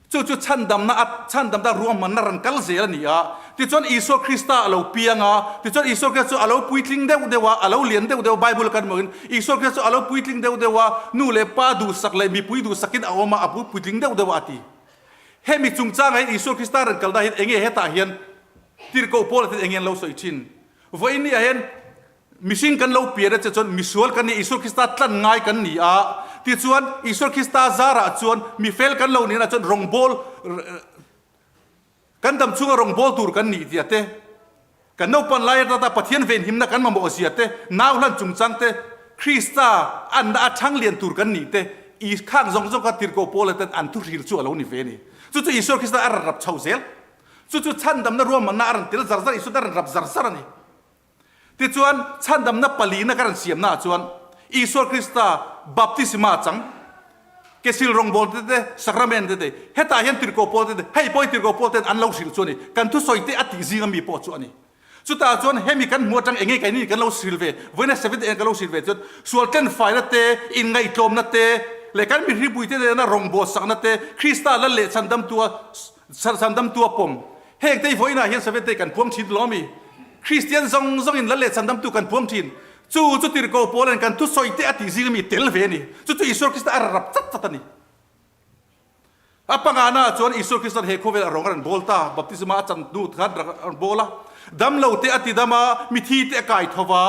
Chu chu chhandamna a chhandamna ruahmanna rawn kal zel a ni a. Tichuan Isua Krista a lo piang a, tichuan Isua Krista chu a lo puitling deuh deuh a, a lo lian deuh deuh a, Bible kan hmuhin Isua Krista chu a lo puitling deuh deuh a, nu leh pa duhsak leh mipui duhsakin a awm a, a puitling deuh deuh a a ti. Hemi chungchangah hian Isua Krista rawn kalna hian enge hetah hian tirhkoh Paula ten enge an lo sawi thin? Vawiin ni ah hian Mihring kan lo pian a che chuan misual kan ni, Isua Krista tlan ngai kan ni a, tichuan Isua Krista zarah chuan mifel kan lo nihna chuan rawngbâwl kan dam chhunga rawngbâwl tur kan nih zia te, kan naupan lai atata Pathian venhimna kan mamawh zia te, nau hlan chungchang te, Krista anna a chhang lian tur kan nih te, i khang zawng zawng kha tirhkoh Paula ten an thuhril chu a lo ni ve a ni. Chu chu Isua Krista a rawn rap chho zel. Chu chu chhandamna ruahmanna a rawn tel zar zar, Isua a rawn rap zar zar a ni. Tichuan, chhandamna palina ka rawn siamnaah chuan Isua Krista baptisma chang, kesil rawngbâwl te te, sakramen te te, hetah hian tirhkoh pawl te te, hei pawh hi tirhkoh pawl ten an lo hrilh chu a ni, kan thusawi te a tih zinga mi pawh chu a ni. Chutah chuan hemi kan hmu atang enge keini kan lo hril ve, vawiina Seventh-day kan lo hril ve chuan sual tlenfaina te, inngaihtlawmna te, leh kan mihringpuite nena rawngbawlsakna te, Krista lal leh chhandamtua chhandamtua pawm. Heng te hi vawiinah hian Seventh Day kan puang thin lo ami? Kristian zawng zawngin lal leh chhandamtu kan puang thin. Chu chu tirhkoh Paula'n kan thusawi te a tih zing ami tel ve a ni. Chu chu Isua Krista a rap chat chat a ni. A pangana ah chuan Isua Krista'n he khawvel a rawng a rawn bawl ta, baptisma a chan hnu khan a rawn bawl a, damlo te a ti dam a, mithi te a kai tho va,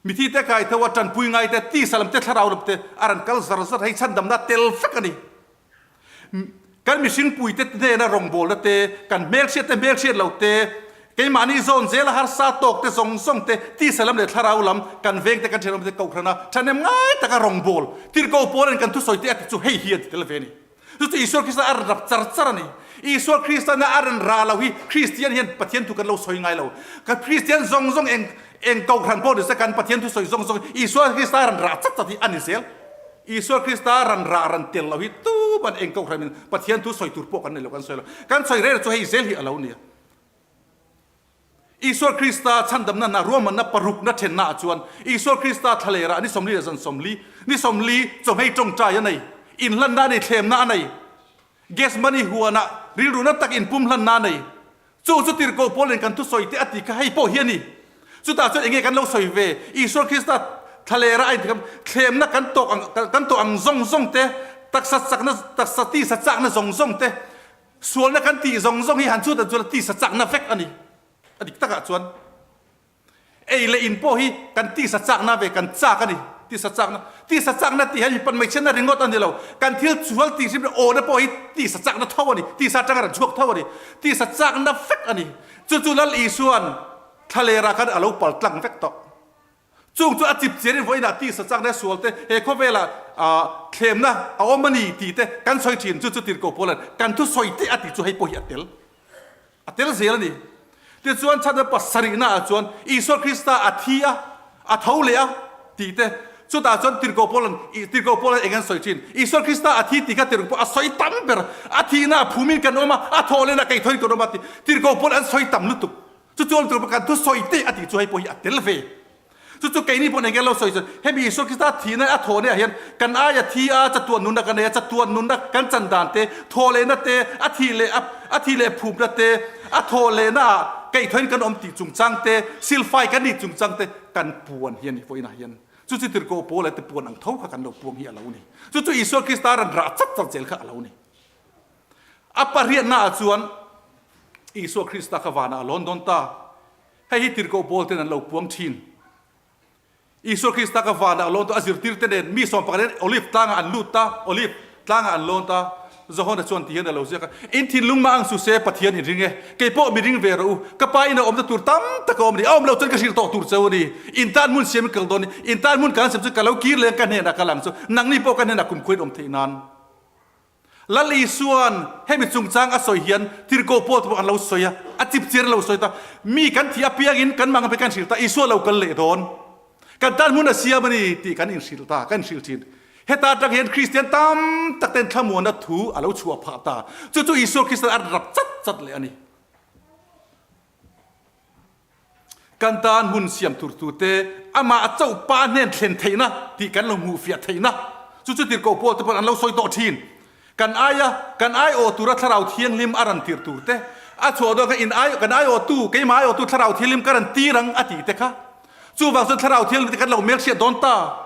mithi te a kai tho a, tanpui ngai te, tisa lam te, thlarau lam te a rawn kal zar zar, hei chhandamna tel vek a ni. Kan mihringpui te hnena rawngbawlna te, kan hmelhriat te hmelhriat lo te, Keimahni zawn zela harsa tawk te zawng zawng te, tisa lam leh thlarau lam, kan veng te kan thenawm te kohhrana thahnem ngai taka rawngbâwl, tirhkoh pawlin kan thusawi te a ti chu hei hi a ti tel ve a ni. Chu chu Isua Krista a rawn rap char char a ni. Isua Krista na a rawn rah lo hi Kristian hian Pathian thu kan lo sawi ngai lo. Kan Kristian zawng zawng eng eng kohhran pawh ni se kan Pathian thusawi zawng zawng hi Isua Krista a rawn rah chat chat hi a ni zel. Isua Krista rawn rah rawn tel lo hi tuman eng kohhran in Pathian thu sawi tur pawh kan nei lo kan sawi lo. Kan sawi rel chu hei zel hi a lo ni a. Isua Krista chhandamna hna ruahmanna parukna thenna ah chuan Isua Krista thlalerah ni 40 leh zan 40, ni 40 chawhmei tawngtai a nei, inhlanna a nei, thlemna a nei, Gethsemane huanah rilruna tak inpumhlanna a nei. Chu chu tirhkoh Paulin kan thusawi te a ti kha hei pawh hi a ni. Chutah chuan enge kan lo sawi ve? Isua Krista thlalerah a inthiam thlemna kan tawk ang kan tawh ang zawng zawng te, taksa chakna taksa tisa chakna zawng zawng te, Sualna kan tih zawng zawng hi han chhut an chuan a tisa chakna vek a ni. A dik takah chuan ei leh in pawh hi kan tisa chakna ve kan chak a ni. Tisa chakna, tisa chakna tih hian mi pan hmeichhiatna ringawt a ni lo. Kan thil sual tih hrim awna pawh hi tisa chakna tho a ni. Tisa atanga rawn chhuak tho a ni. Tisa chakna vek a ni. Chu chu Lal Isua'n thlalerah khan a lo pal tlang vek tawh. Chung chu a chip chiarin vawiinah tisa chakna sual te he khawvelah thlemna a awm a ni tih te kan sawi thin. Chu chu tirhkoh Paula'n kan thu sawi teh a tih chu hei pawh hi a tel a tel zel a ni. Tichuan chhan pasarihna ah chuan Isua Krista a thi a, a tho leh a tih te chutah chuan tirhkoh Paula'n tirhkoh Paula'n eng an sawi thin. Isua Krista a thi tih kha tirhkoh Paul a sawi tam ber. A thihna a phumin kan awm a, a thawh lehna keithawiin kan awm a tih tirhkoh Paul an sawi tam lutuk. Chu chuan tur kan thu sawi teh a tih chu hei pawh hi a tel ve. Chu chu keini pawh eng nge lo sawi chuan hemi Isua Krista thihna a thawh neah hian kan aia thi a chatuan nunna kan nei a, chatuan nunna kan chan dan te, thawh lehna te, a thih leh a thih leh phupna te, a thawh lehna ah kaihthawhin kan awm tih chungchang te, silfai kan nih chungchang te kan puan hi a ni vawiinah hian. Chu chu tirhkoh Paula te puan ang tho kha kan lo puang hi a lo ni. Chu chu Isua Krista rawn rah chat chat zel kha a lo ni. A pariatna ah chuan Isua Krista kha vanah a lawn dawn ta. Hei hi tirhkoh Paul ten an lo puang thin. Isua Krista kha vanah a lawn tawh, a zirtirte nen mi 11 nen Olive tlangah an lut ta, Olive tlangah an lawn ta. Johana chuan ti hian a lo ziak a, In thinlung mah ang su se, Pathian in ring e, kei pawh mi ring ve rawh u, ka pa ina awmna tur tam tak a awm a ni, a awm lo chuan ka hrilh tawh tur cheu a ni, in tan hmun siam in kal dawn a ni, in tan hmun kan siam chuan ka lo kir leng ka hnenah ka lang chu, nangni pawh ka hnenah kumkhua in awm theih nan. Lal Isua'n hemi chungchang a sawi hian tirhkoh Paul te pawh an lo sawi a, a chipchiar an lo sawi ta. Mi kan thih apiangin kan mang apiang kan hrilh ta, Isua lo kal leh dawn. Kan tan hmun a siam a ni tih kan inhrilh ta, kan inhrilh thin. Heta atang hian Kristian tam tak ten thlamuanna thu a lo chhuah phah ta. Chu chu Isua Krista'n a rap chat chat leh a ni. Kan tan hmun siam tur tute amah a chauh pa hnen thlen theihna tih kan lo hmuh fiah theihna chu chu tirhkoh Paul te pawn an lo sawi tawh thin. Kan aia kan aiawh tura Thlarau Thianghlim a rawn tirh tur te, a chhuah dawn kha in ai kan aiawhtu keimah aiawhtu Thlarau Thianghlim ka rawn tir ang a tih te kha. Chuvang chuan Thlarau Thianghlim te kan lo hmelhriat dawn ta.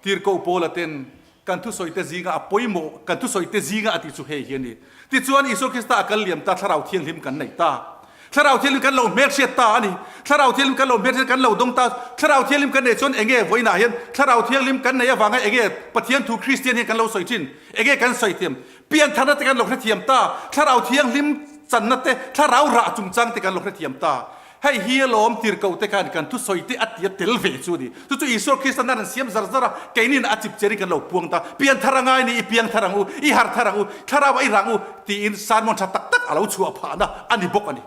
Tirhkoh Paula ten Kan thusawite zinga a pawimawh, kan thusawite zinga a tih chu hei hi a ni. Tichuan, Isua Krista a kal liam ta, Thlarau Thianghlim kan nei ta. Thlarau Thianghlim kan lo hmelhriat ta a ni. Thlarau Thianghlim kan lo hmelhriat, kan lo dawng ta. Thlarau Thianghlim kan neih chuan enge vawiinah hian Thlarau Thianghlim kan neih avanga enge Pathian thu Kristian hian kan lo sawi thin? Enge kan sawi thiam? Piantharna te kan lo hrethiam ta. Thlarau Thianghlim channa te, Thlarau rah chungchang te kan lo hrethiam ta. Hei hi alawm tirhkoh te khan kan thusawi te a tia tel ve chu a ni. Chu chu Isua Kristan a rawn siam zar zar a, keinin a chip cherin kan lo puang ta. Pian thar a ngai ni, i piang thar ang u, i har thar ang u, thlarau ah i rang u, tiin sermon tha tak tak a lo chhuah phahna a ni bawk a ni.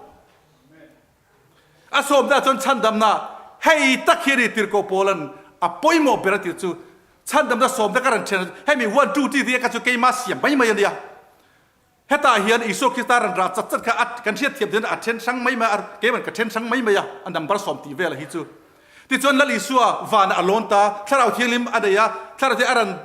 A sawmna chuan chhandamna hei tak hi a ni tirhkoh Paula'n a pawimawh ber a tih chu chhandamna sawmna ka rawn thian a, hemi one two three tih ka chu keima siam mai mai a nia. Hetah hian Isua Krista rawn rah chat chat kha a kan hriat thiam chuan a then hrang mai mai a, keiman ka then hrang mai mai a, a number sawm tih vel hi chu. Tichuan Lal Isua vanah a lawn ta, Thlarau Thianghlim a nei a, Thlarau Thianghlim a rawn.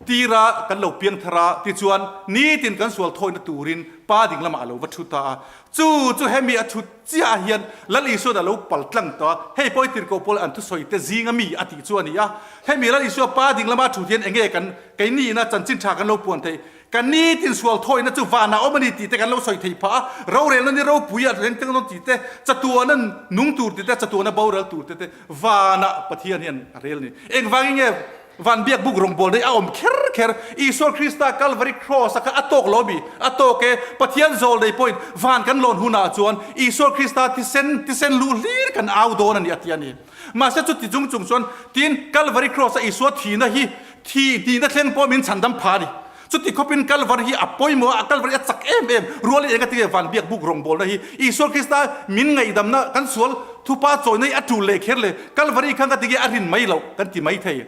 Tira kan lo piang thar a, tichuan nitin kan sual thawina turin Pa ding lamah a lo va thu ta a. Chu chu hemi a thut chiahah hian Lal Isua'n a lo pal tlang tawh a, hei pawh hi tirhkoh pawl an thusawi te zinga mi a tih chu a ni a. Hemi Lal Isua Pa ding lama a thut hian enge kan keini ina chanchin tha kan lo puan theih? Kan nitin sual thawina chu vanah awm a ni tih te kan lo sawi thei phah a, rorelna ni ropui a reng teng dawn tih te, chatuana nung tur tih te, chatuana boral tur te te vanah Pathian hian a rel a ni. Engvangin nge Van biak buk rawngbawlna hi a awm kher kher. Isua Krista Kalvari Kraws a kha a tawk lo mi? A tawk e. Pathian zawl nei pawhin van kan lawn hunah chuan Isua Krista thisen, thisen luh hlir kan au dawn a ni a ti a ni. Mahse chuti chung chung chuan tin Kalvari Kraws a Isua thihna hi thi hnihna thleng pawh min chhandam pha a ni. Chuti khawpin Kalvari hi a pawimawh a, Kalvari a chak em em rualin enga tinge van biak buk rawngbawlna hi Isua Krista min ngaihdamna kan sual thupa chawina hi a tul leh kher le Kalvari kha nga tinge a rin mai loh kan ti mai thei.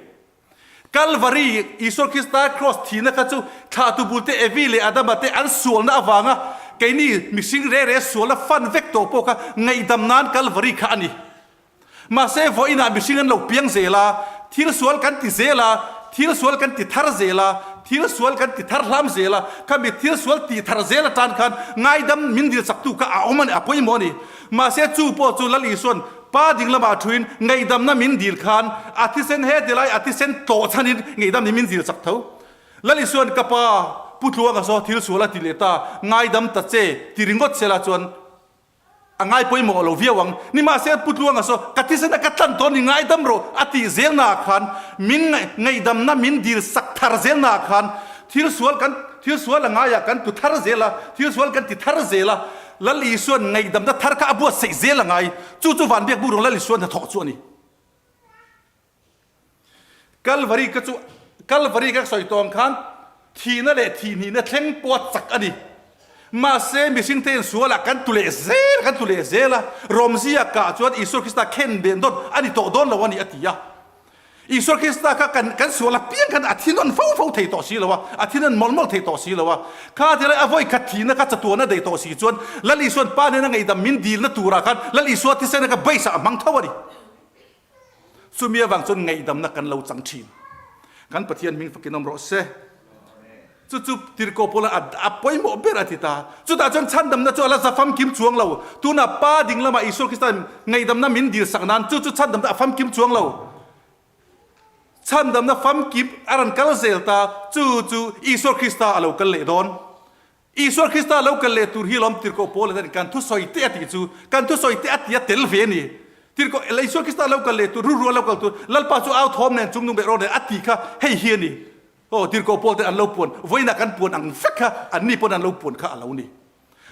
Kalvari, Isua Krista Kraws thihna kha chu thlahtu bulte Evi leh Adama te an sualna avanga keini mihring re re sualna fan vek tawh pawh kha ngaihdam nan Kalvari kha a ni. Mahse, vawiinah mihring an lo piang zel a, thil sual kan ti zel a, thil sual kan ti thar zel a, thil sual kan ti thar hlam zel a, khami thil sual tih thar zel atan khan ngaidam min dil chaktu kha a awm a ni, a pawimawh a ni. Mahse, chu pawh chu Lal Isua'n Pa ding lamah thuin ngaihdamna min dil khan a thisen he ti lai a thisen tlawh chhanin ngaihdam hi min dil chak tho. Lal Isua'n Ka Pa, Pu Tluanga saw thil sual a ti leh ta, ngaidam ta che, ti ringawt sela chuan, A ngai pawimawh lo viau ang. Nimahse, Pu Tluanga saw, Ka thisena ka tlan tawh ni ngaidam rawh a tih zelnaah khan min ngaihdamna min dil sak thar zelnaah khan thil sual kan thil sual a ngaiah kan tu thar zel a, thil sual kan ti thar zel a, Lal Isua'n ngaihdamna thar kha a buatsaih zel a ngai. Chu chu Vanbiak Buk Lal Isua hnathawh chu a ni. Kalvari ka chu Kalvari ka sawi tawng khan thihna leh thihhnihna thleng pawh a chak a ni. Mahse mihring te insualah kan tu leh zel kan tu leh zel a, Rawmzia kah chuan Isua Krista khen ben dawn a ni tawh dawn lo a ni a ti a. Isua Krista kha kan kan sual apiang khan a thi nawn fo fo thei tawh si lo a, a thi nawn mawlh mawlh thei tawh si lo a. Kha ti lai a vawi khat thihna kha chatuan a daih tawh si chuan Lal Isua'n Pa hnena ngaihdam min dilna turah khan Lal Isua thisena kha base ah a hmang tho a ni. Chumi avang chuan ngaihdamna kan lo chang thin. Kan Pathian hming fakin awm rawh se. Chu chu tirhkoh pawla a pawimawh ber a ti ta. Chutah chuan chhandamna chu a la za famkim chuang lo. Tunah Pa ding lamah Isua Krista ngaihdamna min dil sak nan chu chu chhandamna a famkim chuang lo. Chhandamna famkim a rawn kal zel ta, chu chu Isua Krista a lo kal leh dawn. Isua Krista lo kal leh tur hi lawm tirhkoh Paula hian kan thusawi te a tih chu kan thusawi te a ti a tel ve a ni. Tirhkoh Isua Krista lo kal leh tur, rurua lo kal tur, Lalpa chu au thawm nen chung nung leh rawn nen a tih kha hei hi a ni. Aw, tirhkoh Paul te an lo puan, vawiinah kan puan ang vek kha anni pawn an lo puan kha a lo ni.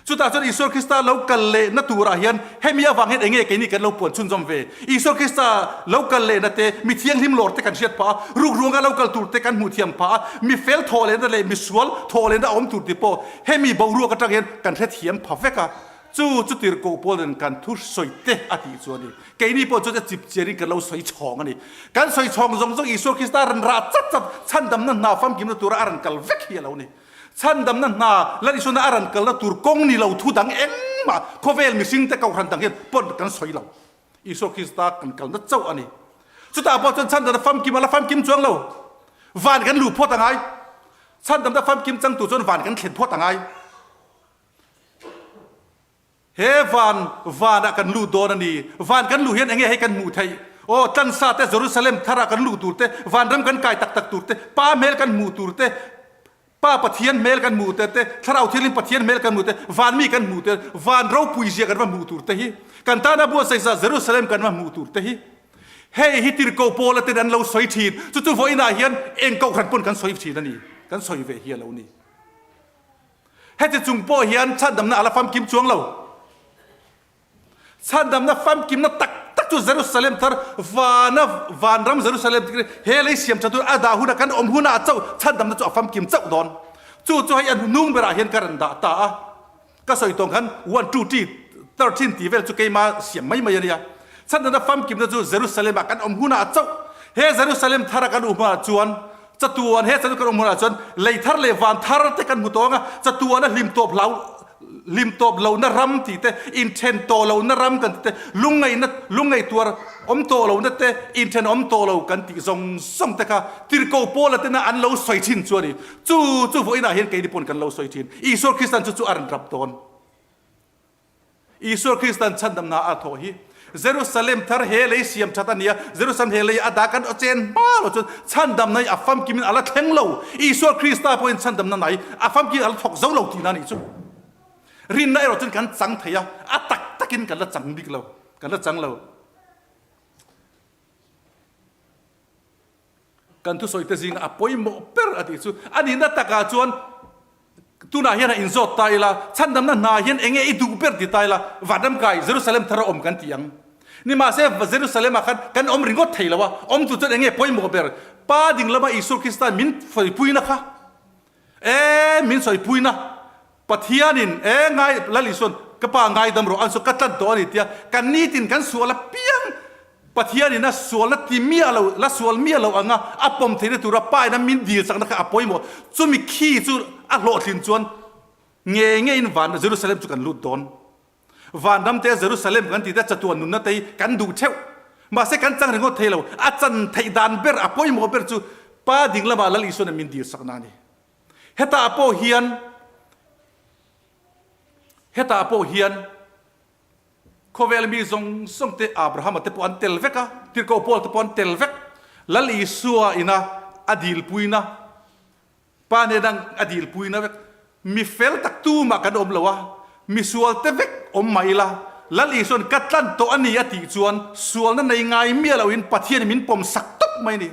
Chutah chuan Isua Krista lo kal lehna turah hian hemi avang hian enge keini kan lo puan chhunzawm ve? Isua Krista lo kal lehna te, mi thianghlim lawr te kan hriat phah a, rukruanga lo kal tur te kan hmuh thiam phah a, mi fel thawh lehna leh mi sual thawh lehna a awm tur tih pawh hemi boruak atang hian kan hrethiam pha vek a. Chu chu tirhkoh pawl nen kan thu sawi te a tih chu a ni. Keini pawh chuan a chip chianin kan lo sawi chhawng a ni. Kan sawi chhawng zawng zawng Isua Krista a rawn rah chat chat, chhandamna hna famkimna tura a rawn kal vek hi a lo ni. Chhandamna hna Lal Isuana a rawn kalna tur kawng ni lo thu dang engmah khawvel mihringte kohhran dang hian pawn kan sawi lo. Isua Krista kan kalna chauh a ni. Chutah pawh chuan chhandamna famkim a la famkim chuang lo. Van kan luh phawt a ngai. Chhandamna famkim changtu chuan van kan thlen phawt a ngai. He van, vanah kan lut dawn a ni. Van kan luh hian enge hei kan hmuh theih? Aw, tlansa te, Jerusalem tharah kan luh tur te, vanram kan kai tak tak tur te, Pa hmel kan hmuh tur te, Pa Pathian hmel kan hmuh te te, Thlarau Thianghlim Pathian hmel kan hmuh te, van mi kan hmuh te, van ropui zia kan va hmuh tur te hi, kan tana buatsaih zah Jerusalem kan va hmuh tur te hi. Hei hi tirhkoh Paula ten an lo sawi thin. Chu chu vawiinah hian eng kohhran pawn kan sawi thin a ni. Kan sawi ve hi a lo ni. Heti chung pawh hian chhandamna a la famkim chuang lo. Chhandamna famkimna tak tak chu Jerusalem thar vana vanram Jerusalem he lei siam tha tur a dah huna kan awm hunah chauh chhandamna chu a famkim chauh dawn. Chu chu hei a hnung berah hian ka rawn dah ta a. Ka sawi tawng khan one two three 13 tih vel chu keima siam mai mai a nia. Chhandamna famkimna chu Jerusalem ah kan awm hunah chauh he Jerusalem thara kan awm hunah chuan chatuan he chatuan kan awm hunah chuan lei thar leh van thar te kan hmu tawng a, chatuan a hlim tawp hlau. Hlim tawp lohna ram tih te, inthen tawh lohna ram kan tih te, lungngaihna, lungngaih tuar awm tawh lohna te, inthen awm tawh lo kan tih zawng zawng te kha Tirhkoh Paula tena an lo sawi thin chu a ni. Chu chu vawiinah hian keini pawn kan lo sawi thin. Isua Kristan chu chu a rawn rap dawn. Isua Kristan chhandamna a thawh hi Jerusalem thar he lei siam that a ni a, Jerusalem he lei a dah kan chen hma lo chuan chhandamna hi a famkimin a la thleng lo. Isua Krista pawhin chhandamna nai a famkim a la thawk zo lo tihna a nih chu. Rinna erawh chuan kan chang thei a, a tak takin kan la chang bik lo, kan la chang lo. Kan thusawite zinga a pawimawh ber a tih chu a nihna takah chuan tunah hian a inzawt ta ila, chhandamna hna hian eng nge i duh ber ti ta ila, Vanramkai, Jerusalem thar a awm kan ti ang. Nimahse, Jerusalem-ah khan kan awm ringawt thei lo a, awm tur chuan eng nge pawimawh ber? Pa ding lama Isua Krista min sawipuina kha, e min sawipuina, Pathianin, e ngai, Lal Isua'n ka Pa ngaidam rawh, an sawi ka tlat tawh a ni tia kan nitin kan sual apiang Pathianin a sualna ti miah lo, la sual miah lo anga a pawm theihna tura Pa ina min dil chakna kha a pawimawh. Chumi khi chu a hlawhtlin chuan ngei ngeiin van Jerusalem chu kan lut dawn. Vanram te Jerusalem kan tih te chatuan nunna te hi kan duh theuh. Mahse kan chang ringawt thei lo. A chan theih dan ber, a pawimawh ber chu Pa ding lamah Lal Isua'n min dil sakna a ni. Hetah pawh hian, hetah pawh hian, Khawvel mi zawng zawng te Abrahama te pawh an tel vek a, Tirhkoh Paul te pawh an tel vek. Lal Isua ina a dilpuina, Pa nena a dilpuina vek. Mi fel tak tumah kan awm lo a, mi sual te vek awm mah ila, Lal Isua'n ka tlan tawh a ni a tih chuan sualna nei ngai miah loin Pathianin min pawm sak tawp mai a ni.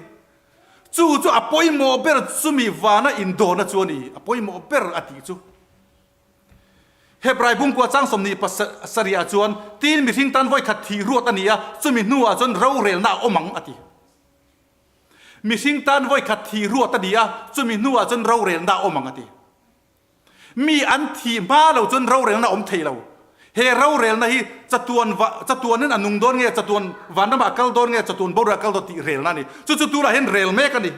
Chu chu a pawimawh ber chumi vana indawrna chu a ni, a pawimawh ber a tih chu. Hebrai bungkua chang 27 ah chuan, Tin mihring tan vawikhat thih ruat a ni a, chumi hnuah chuan rorelna a awm ang, a ti. Mihring tan vawikhat thih ruat a ni a, chumi hnuah chuan rorelna a awm ang, a ti. Mi an thih hma lo chuan rorelna a awm thei lo. He rorelna hi chatuan va, chatuanin a nung dawn nge, chatuan vanramah a kal dawn nge, chatuan boruah a kal dawn tih relna a ni. Chu chu tunah hian rel mek a ni.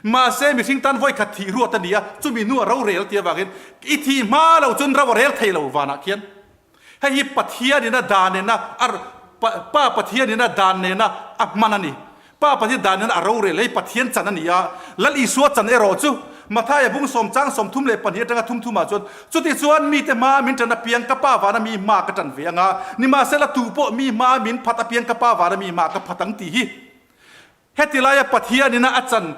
Mahse, mihring tan vawikhat thih ruat a ni a, chumi hnuah rorel tih avangin i thih hma lo chuan ro a rel thei lo vanah khian. Hei hi Pathianin a dan nena a Pa Pathianin a dan nena a hman a ni. Pa Pathian dan nena a rorel hei Pathian chan a ni a, Lal Isua chan erawh chu Mathaia bung sawm chang 32 atanga thum thumah chuan, Chutichuan mite hmaa min tan apiang ka Pa vana mi hmaa ka tan ve anga, nimahsela tu pawh mi hmaa min phat apiang ka Pa vana mi hmaa ka phat ang tih hi. Heti laia Pathianin a chan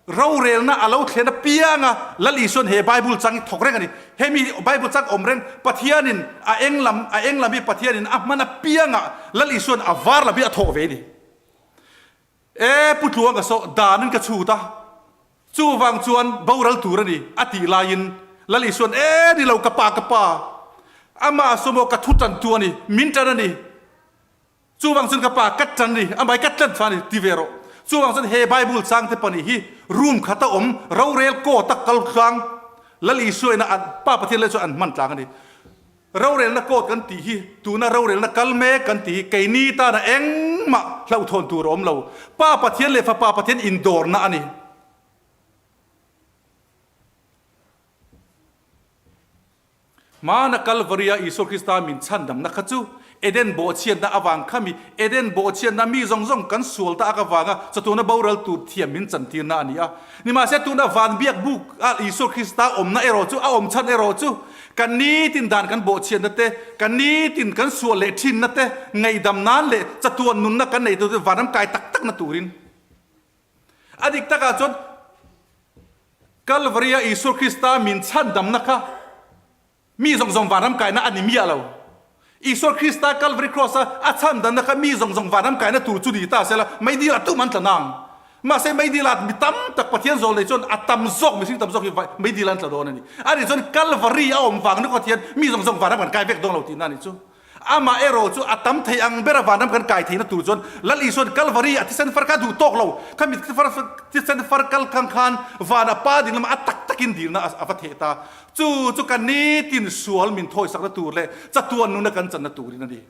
rorelna a lo thlen apianga Lal Isuan he Bible chang hi thawk reng a ni. Hemi Bible chang awm reng Pathianin a eng lam a eng lam hi Pathianin a hman apianga Lal Isuan a var lam hi a thawh ve a ni. E Pu Tluanga saw danin ka chhut a, chuvang chuan boral tur a ni a tih laiin Lal Isuan e ni lo ka pa ka pa amah saw maw ka thu tantu a ni min tan a ni. Chuvang chuan ka pa ka tan ni, amai ka tlan tha ni ti ve rawh. Chuvang chuan he Bible changte pahnih hi room khata awm rorel court a kal tlang Lal Isua ina an Pa Pathian leh chuan an hman tlang a ni. Rorelna court kan tih hi tuna rorelna kal mek kan tih hi keini tana engmah hlauhthawn tur a awm lo. Pa Pathian leh Fapa Pathian indawrna a ni. Hmana Kalvaria Isua Krista min chhandamna kha chu Eden bawhchhiatna avang kha mi Eden bawhchhiatna mi zawng zawng kan sual tak avanga chatuana boral tur thiam min chantirna a ni a. Nimahse tuna van biak buk a Isua Krista awmna erawh chu a awm chhan erawh chu kan nitin dan kan bawhchhiatna te, kan nitin kan sual leh thinna te ngaihdam nan leh chatuan nunna kan neih tur chu vanram kai tak takna turin a dik takah chuan Kalvaria Isua Krista min chhandamna kha mi zawng zawng vanram kaina a ni miah lo. Isua Krista Kalvari Kraws-a a chhandamna kha mi zawng zawng vanram kaina tur chu ni ta sela, meidil ah tum an tla nang. Mahse meidil ah mi tam tak Pathian zawl nei chuan a tam zawk, mihring tam zawk hi meidil an tla dawn a ni. A nih chuan Kalvari a awm vang ringawt hian mi zawng zawng vanram kan kai vek dawn lo tihna a nih chu. Amah erawh chu a tam thei ang bera vanram kan kai theihna tur chuan Lal Isua'n Kalvari a thisen far kha duh tawk lo. Khami thisen far kal khang khan van a pa ding lamah a tak takin dilna a va theh ta. Chu chu ka nitin sual min thawisakna tur leh chatuan nuna kan channa turin a ni.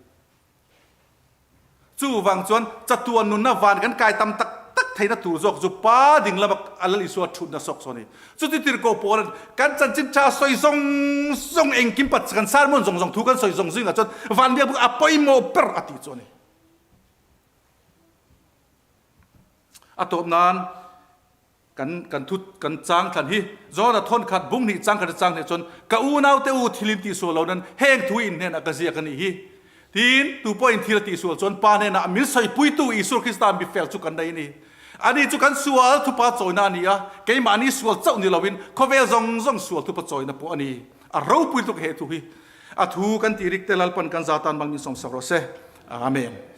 Chuvang chuan chatuan nunna van kan kai tam tak tak theihna tur zawk chu pa ding lama. a Lal Isua thutna sawk saw a ni. Chuti tirhkoh Paula'n kan chanchin tha sawi zawng zawng engkim pat kan sermon zawng zawng thu kan sawi zawng zingah chuan van biakbuk a pawimawh ber a tih chu a ni. A tawp nan kan kan thu kan chang thlan hi John-a thawn khat bung hnih chang khat a chang hnih chuan ka unaute u thil in tihsual lo nan heng thu in hnenah ka ziak a nih hi. Tiin tu pawhin thil a tihsual chuan Pa hnenah min sawipuitu Isua Krista mi fel chu kan nei a ni. Ani chu kan sual thupa chawina a ni a, keimahni sual chauh ni loin khawvel zawng zawng sual thupa chawina pawh a ni. A ropui tuk he thu hi. A thu kan tih rik te Lalpan kan za tan bang min sawmsak rawh se. Amen.